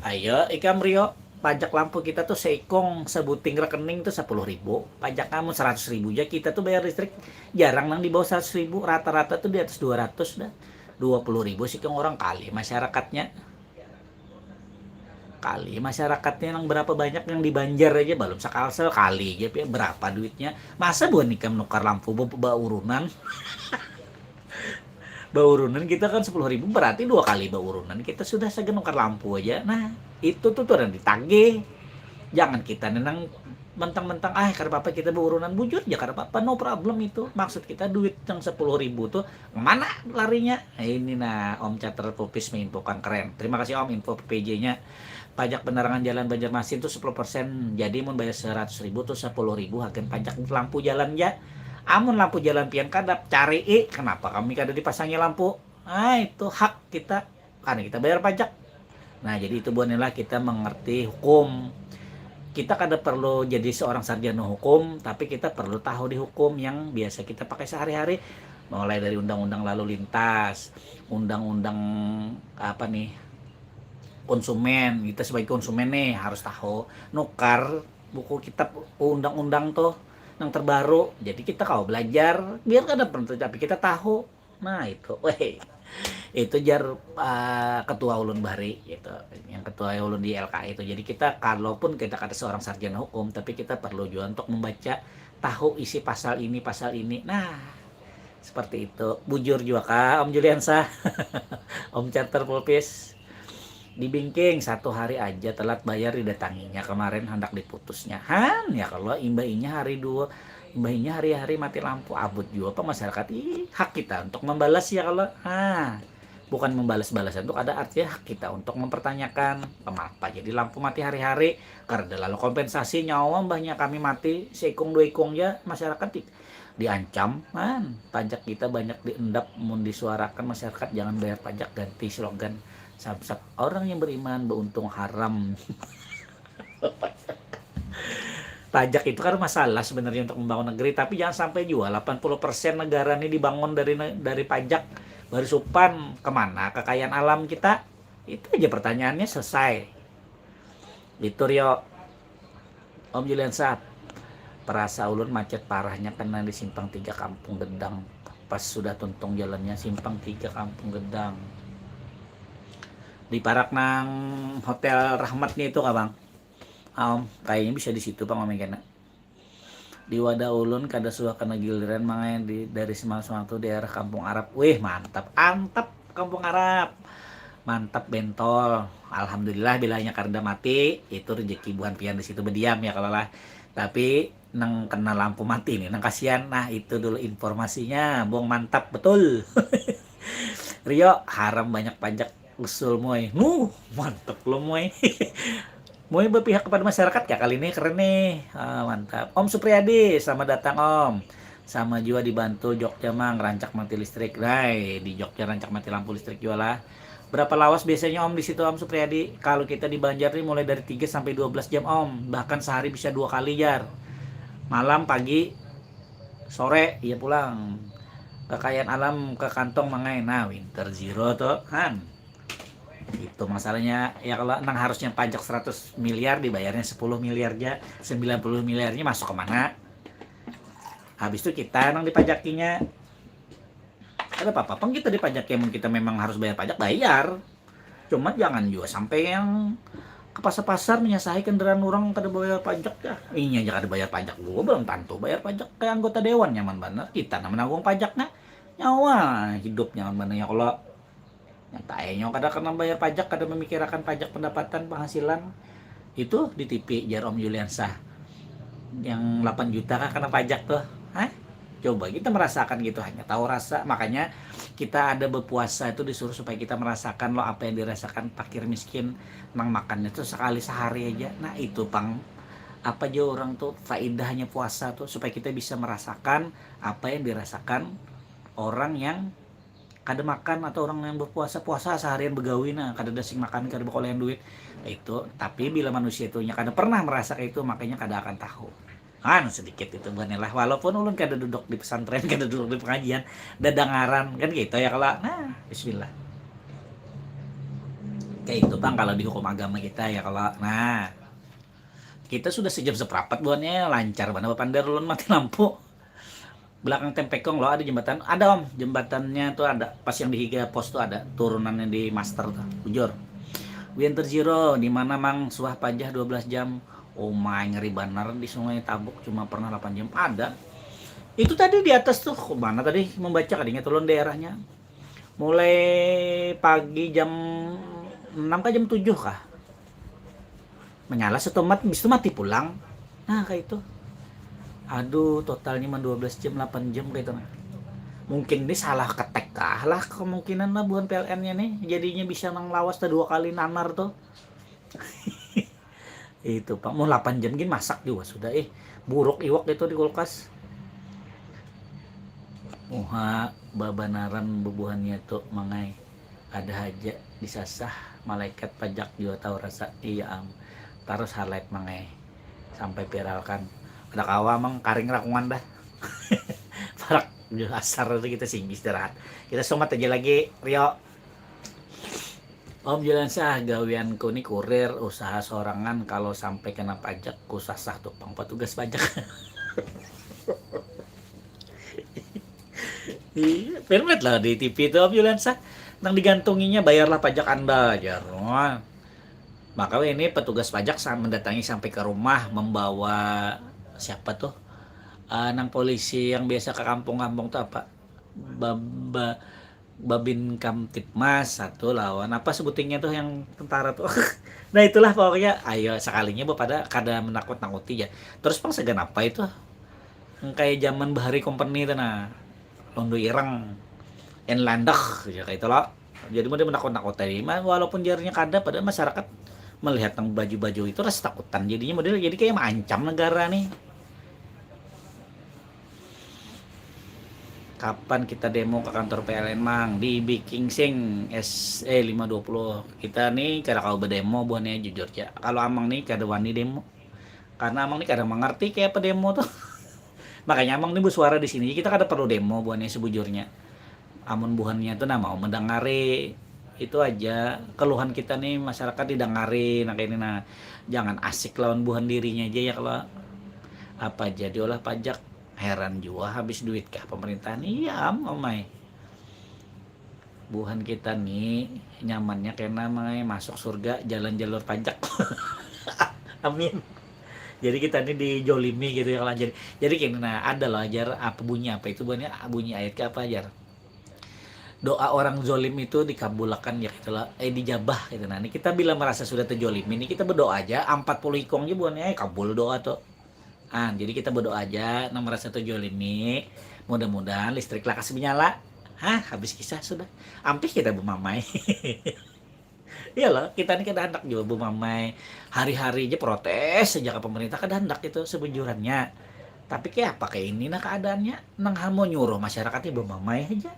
Ayo, ikam Rio, pajak lampu kita tuh seikung, sebuting rekening tuh sepuluh ribu, pajak kamu seratus ribu aja, kita tuh bayar listrik jarang nang di bawah seratus ribu, rata-rata tuh di atas dua ratus dah. Dua puluh ribu sih orang kali masyarakatnya. Kali masyarakatnya nang berapa banyak yang di Banjar aja, belum sakal sekali aja, pi, berapa duitnya? Masa buhan ikam nukar lampu be-, baurunan? Baurunan kita kan sepuluh ribu, berarti dua kali baurunan kita sudah sagan nukar lampu aja. Nah, itu tuh, tuh orang ditagih. Jangan kita nenang mentang-mentang, ah, kada apa-apa kita baurunan. Bujur aja, kada apa-apa, no problem itu. Maksud kita duit yang sepuluh ribu tuh mana larinya? Nah, ini nah, Om Cater Pupis menginfokan, keren. Terima kasih, Om, info P P J-nya. Pajak penerangan jalan Banjarmasin tuh sepuluh persen. Jadi mun bayar seratus ribu tuh sepuluh ribu hagan pajak lampu jalan ya. Amun lampu jalan pian kadap, cari i, kenapa kami kada dipasangi lampu? Ah, itu hak kita. Karena kita bayar pajak. Nah, jadi itu buhannya lah kita mengerti hukum. Kita kada perlu jadi seorang sarjana hukum, tapi kita perlu tahu di hukum yang biasa kita pakai sehari-hari. Mulai dari undang-undang lalu lintas, undang-undang apa nih, konsumen. Kita sebagai konsumen nih harus tahu nukar buku kitab undang-undang tuh yang terbaru. Jadi kita kalau belajar, biar kada pernah, tapi kita tahu. Nah, itu, weh. Itu jar, uh, ketua ulun bahari gitu. Yang ketua ulun di L K I itu. Jadi kita kalaupun kita kata seorang sarjana hukum, tapi kita perlu juga untuk membaca, tahu isi pasal ini, pasal ini. Nah, seperti itu. Bujur juga kah, Om Juliansa? Om Charter Pulpis. Di Bingking, satu hari aja telat bayar didatanginya. Kemarin hendak diputusnya. Han, ya kalau imbah inya hari dua, imbah inya hari-hari mati lampu, abut juga apa masyarakat. Ih, hak kita untuk membalas ya kalau. Ah, bukan membalas-balasan tuh ada artinya hak kita untuk mempertanyakan kenapa jadi lampu mati hari-hari. Karena lalu kompensasi nyawa mbahnya kami mati seikung dua ikung ya masyarakat. Diancam, man. Pajak kita banyak diendap, mun disuarakan masyarakat jangan bayar pajak, ganti slogan Samsat, orang yang beriman beruntung haram. Pajak itu kan masalah sebenarnya untuk membangun negeri, tapi jangan sampai juga delapan puluh persen negara ini dibangun dari dari pajak. Baru supan kemana kekayaan alam kita? Itu aja pertanyaannya selesai. Itu Rio. Om Julian Sahab, perasa ulun macet parahnya kena di simpang tiga Kampung Gedang. Pas sudah tuntung jalannya simpang tiga Kampung Gedang. Di parak nang Hotel Rahmatnya itu kah bang? Om, kayaknya bisa di situ bang, Om kena. Di wadah ulun kada suah kena giliran mangai di, dari semalam-semalam tu di arah Kampung Arab. Wih, mantap, antap Kampung Arab. Mantap bentol. Alhamdulillah bila hanya karenda mati, itu rezeki buhan pian di situ berdiam ya kalau lah. Tapi nang kena lampu mati nih, nang kasihan. Nah, itu dulu informasinya, Bung, mantap betul. Rio, haram banyak pajak usul moy. Nuh, mantap lo moy. Moy berpihak kepada masyarakat ya kali ini, keren nih. Ah, mantap. Om Supriyadi, selamat datang Om. Sama juga dibantu Jogja mang, rancak mati listrik. Dai, di Jogja rancak mati lampu listrik juga lah. Berapa lawas biasanya Om di situ Om Supriyadi? Kalau kita di Banjar nih mulai dari tiga sampai dua belas jam Om, bahkan sehari bisa dua kali jar. Malam, pagi, sore, iya pulang. Kekayaan alam ke kantong mangai. Nah, winter zero tuh, han. Itu masalahnya ya kalau nang harusnya pajak seratus miliar dibayarnya sepuluh miliar aja, sembilan puluh miliarnya masuk ke mana? Habis itu kita nang dipajakinya. Ada apa-apa pang kita dipajak, ya mun kita memang harus bayar pajak, bayar. Cuma jangan juga sampai yang ke pasar-pasar menyasahi kendaraan orang kada bayar pajak ya. Inya aja kada bayar pajak juga, belum tentu bayar pajak kayak anggota dewan, nyaman banget. Kita nang menanggung pajak nah. Nyawa hidup nyaman banget ya kalau nyata aja nyawa kada kena bayar pajak, kada memikirakan pajak pendapatan penghasilan. Itu di T V jar Om Juliansah, yang delapan juta kah kena pajak tuh. Hah? Coba kita merasakan gitu, hanya tahu rasa. Makanya kita ada berpuasa itu disuruh supaya kita merasakan loh apa yang dirasakan fakir miskin nang makannya tuh sekali sehari aja. Nah, itu pang apa aja orang tuh faedahnya puasa tuh, supaya kita bisa merasakan apa yang dirasakan orang yang kada makan atau orang yang berpuasa puasa seharian begawi, nah kada dasing makan, kada bekolehan duit itu. Tapi bila manusia itu nya kada pernah merasa kayak itu, makanya kada akan tahu. Kan sedikit itu buhannya lah, walaupun ulun kada duduk di pesantren, kada duduk di pengajian, dadangaran kan gitu ya kalau. Nah, bismillah. Kayak itu pang kalau di hukum agama kita ya kalau. Nah, kita sudah sejam seperapat buhannya, lancar mana bapander ulun mati lampu. Belakang Tempekong lo ada jembatan, ada om, jembatannya tuh ada, pas yang di higa pos tuh ada turunannya di master tuh, bujur. Winter Zero, di mana mang suah pajah dua belas jam? Oh my, ngeri banar di Sungai Tabuk, cuma pernah delapan jam. Ada. Itu tadi di atas tuh, mana tadi membaca kadingnya tulun daerahnya. Mulai pagi jam enam kah jam tujuh kah? Menyala setomat, bis itu mati pulang. Nah, kayak itu. Aduh, totalnya mah dua belas jam, delapan jam kayak itu. Nah. Mungkin ini salah ketek kah lah kemungkinan lah buhan P L N-nya nih. Jadinya bisa nang lawas tuh dua kali nanar tuh. Itu pang mau delapan jam gin masak juga sudah eh. Buruk iwak itu di kulkas. Muha babanaran bebuhannya tuh mangai. Ada aja disasah malaikat pajak juga tahu rasa iya am. Terus highlight mangai sampai viralkan. Ada kawa mang karing rakungan dah. Parak asar itu kita sing istirahat. Kita sumat aja lagi Rio. Om Juliansah, gawianku ni kurir, usaha sorangan, kalau sampai kena pajak ku sasah tu pang petugas pajak. Iya, permet lah di T V tu Om Juliansah. Nang digantunginya bayarlah pajak anda jar. Wah. Maka ini petugas pajak mendatangi sampai ke rumah membawa siapa tuh? Uh, nang polisi yang biasa ke kampung-kampung tuh apa? Baba Babin Kamtibmas satu lawan apa sebutingnya tuh yang tentara tuh. Nah itulah pokoknya ayo sekalinya bu pada kada menakut-nakuti ya. Terus pang segan apa itu? Yang kayak zaman bahari company itu nah. Londo ireng. Enlandak ya kayak itu loh. Jadi mau menakut-nakut tadi. Walaupun jarinya kada pada masyarakat melihat yang baju-baju itu rasa takutan jadinya model jadi kayak mengancam negara nih. Kapan kita demo ke kantor P L N mang di Bikingsing S E lima dua puluh. Kita nih kada kau berdemo buahnya jujur ya. Kalau amang nih kada wani demo. Karena amang nih kada mengerti kayak apa demo tuh. Makanya amang nih bersuara di sini. Kita kada perlu demo buahnya sebujurnya. Amun buhannya tuh nah mau mendengari itu aja keluhan kita nih masyarakat didengari nah kayak ini nah jangan asik lawan buhan dirinya aja ya kalau apa aja diolah pajak heran jua habis duit kah pemerintahan iya am omai buhan kita nih nyamannya kena mai masuk surga jalan jalur pajak amin jadi kita nih dijolimi gitu ya kalau jadi jadi kini nah ada loh ajar apa bunyi apa itu bunyi bunyi ayat ke apa ajar doa orang zolim itu dikabulakan ya gitu lah eh dijabah gitu nah ini kita bila merasa sudah terjolim ini kita berdoa aja empat puluh ikong aja bukan eh kabul doa tuh ah jadi kita berdoa aja nang merasa terjolimi mudah-mudahan listrik lakas menyala hah habis kisah sudah ampih kita bemamai Iya loh, kita ini kada hendak jua bemamai hari-hari aja protes saja ke pemerintah kada hendak itu sebujurannya. Tapi kayak apa kayak ini nah keadaannya nang hamo nyuruh masyarakat ini bemamai aja.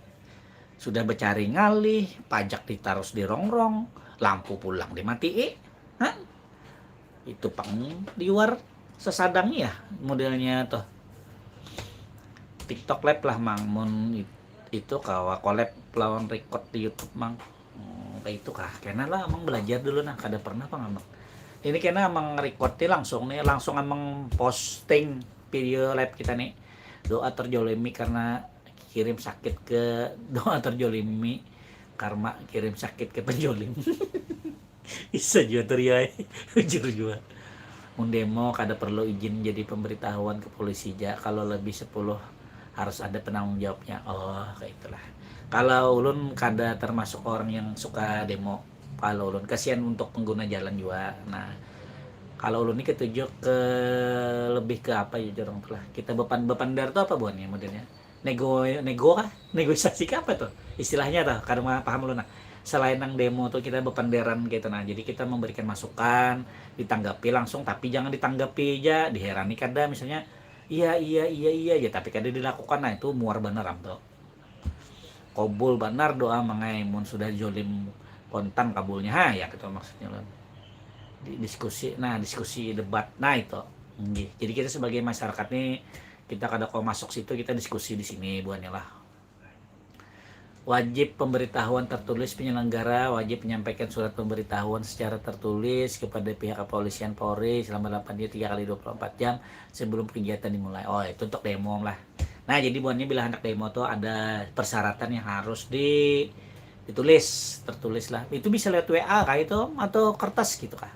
Sudah becari ngalih, pajak ditarus dirongrong, lampu pulang dimatii. Hah? Itu pang liwar sesadang ya modelnya tuh. TikTok live lah mang mun itu kawa collab lawan record di YouTube mang. Hmm, kayak itu kah kena lah emang belajar dulu nah kada pernah pang emang ini kena emang record nih langsung nih langsung emang posting video live kita nih doa terjolimi karena kirim sakit ke doa terjolimi karma kirim sakit ke penjolim bisa juga tuh Rio jujur juga mun demo kada perlu izin jadi pemberitahuan ke polisi aja kalau lebih sepuluh harus ada penanggung jawabnya oh kayak itulah kalau ulun kada termasuk orang yang suka demo kalau ulun kasihan untuk pengguna jalan juga nah Kalau ulun ni ketuju ke lebih ke apa ya, jorong tuh lah. Kita bepan bepandar tuh apa buhannya modelnya? Nego nego kah? Negosiasi kah apa tuh? Istilahnya tuh, kadang paham ulun nah. Selain nang demo tuh kita bepandaran gitu nah. Jadi kita memberikan masukan, ditanggapi langsung, tapi jangan ditanggapi aja, diherani kada misalnya, iya iya iya iya aja tapi kada dilakukan, nah itu muar banar am tuh. Kobul banar doa mangai mun sudah jolim kontan kabulnya ha ya gitu maksudnya ulun. Di, diskusi nah diskusi debat nah itu. Nggih. Jadi kita sebagai masyarakat nih kita kada kau masuk situ kita diskusi di sini buahnya lah. Wajib pemberitahuan tertulis penyelenggara wajib menyampaikan surat pemberitahuan secara tertulis kepada pihak kepolisian Polri selama delapan jam tiga kali dua puluh empat jam sebelum kegiatan dimulai. Oh, itu untuk demo lah. Nah, jadi buatnya bila hendak demo tuh ada persyaratan yang harus di ditulis, tertulis lah. Itu bisa lewat W A kah itu atau kertas gitu kah?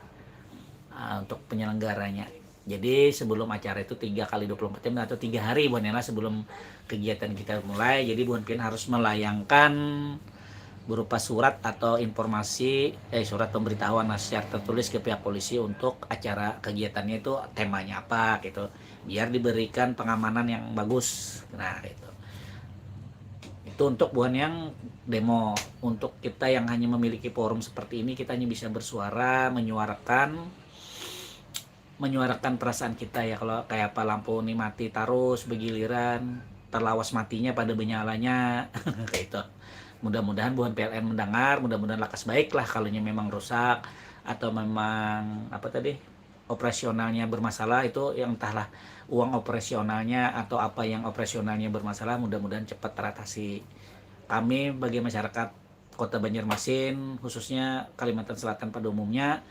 Ah, untuk penyelenggaranya. Jadi sebelum acara itu tiga kali dua puluh empat jam atau tiga hari buhannya lah sebelum kegiatan kita mulai. Jadi buhan pian harus melayangkan berupa surat atau informasi eh surat pemberitahuan lah secara tertulis ke pihak polisi untuk acara kegiatannya itu temanya apa gitu. Biar diberikan pengamanan yang bagus. Nah, itu. Itu untuk buhan yang demo. Untuk kita yang hanya memiliki forum seperti ini kita hanya bisa bersuara, menyuarakan menyuarakan perasaan kita ya kalau kayak apa lampu ini mati terus begiliran terlawas matinya pada benyalanya kayak itu. Mudah-mudahan buhan P L N mendengar, mudah-mudahan lakas baik lah kalau memang rusak atau memang apa tadi operasionalnya bermasalah itu yang entahlah uang operasionalnya atau apa yang operasionalnya bermasalah mudah-mudahan cepat teratasi. Kami bagi masyarakat Kota Banjarmasin khususnya Kalimantan Selatan pada umumnya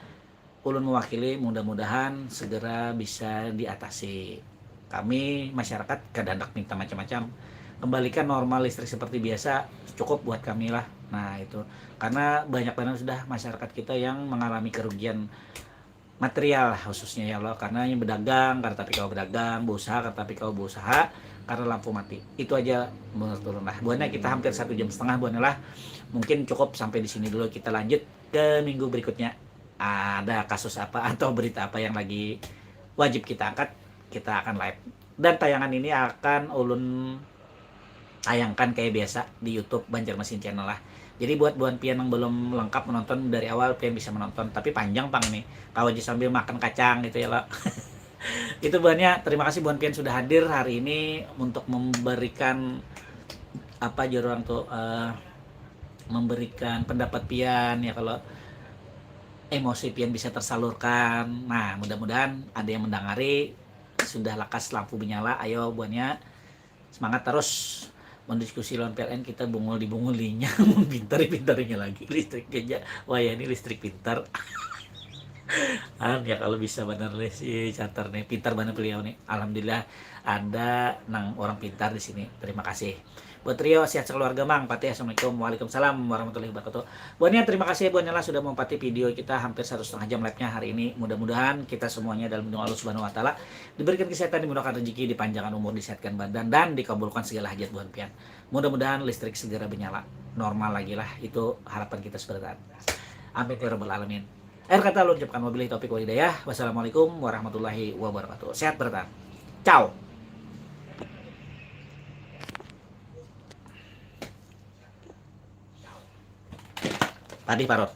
ulun mewakili mudah-mudahan segera bisa diatasi. Kami masyarakat kada hendak minta macam-macam. Kembalikan normal listrik seperti biasa cukup buat kami lah. Nah, itu karena banyak banget sudah masyarakat kita yang mengalami kerugian material khususnya ya Allah karena yang berdagang karena tapi kau berdagang berusaha karena tapi kau berusaha karena lampu mati itu aja menurut ulun lah buahnya kita hampir satu jam setengah buahnya lah mungkin cukup sampai di sini dulu kita lanjut ke minggu berikutnya ada kasus apa atau berita apa yang lagi wajib kita angkat kita akan live dan tayangan ini akan ulun tayangkan kayak biasa di YouTube Banjarmasin Channel lah. Jadi buat buan pian yang belum lengkap menonton dari awal pian bisa menonton tapi panjang pang ini. Kau aja sambil makan kacang gitu ya lo. Itu buannya terima kasih buan pian sudah hadir hari ini untuk memberikan apa jurang tuh uh, memberikan pendapat pian ya kalau emosi pian bisa tersalurkan. Nah, mudah-mudahan ada yang mendengari sudah lakas lampu menyala ayo buannya semangat terus mendiskusi lawan P L N kita bungul dibungulinya mun pintar pintarnya lagi listrik aja wayah ini listrik pintar an ya kalau bisa bener nih si Cater nih pintar banget beliau nih alhamdulillah ada nang orang pintar di sini terima kasih buat Rio sehat sekeluarga mang Patih assalamualaikum waalaikumsalam warahmatullahi wabarakatuh buatnya terima kasih buatnya lah sudah mempati video kita hampir satu setengah jam live nya hari ini mudah-mudahan kita semuanya dalam lindungan Allah Subhanahu Wa Taala diberikan kesehatan dimudahkan rezeki dipanjangkan umur disehatkan badan dan dikabulkan segala hajat buat pian mudah-mudahan listrik segera menyala normal lagi lah itu harapan kita sebenarnya amin ya rabbal alamin akhir kata lu ucapkan wabillahi taufiq wal hidayah wassalamualaikum warahmatullahi wabarakatuh sehat bertahan ciao tadi parut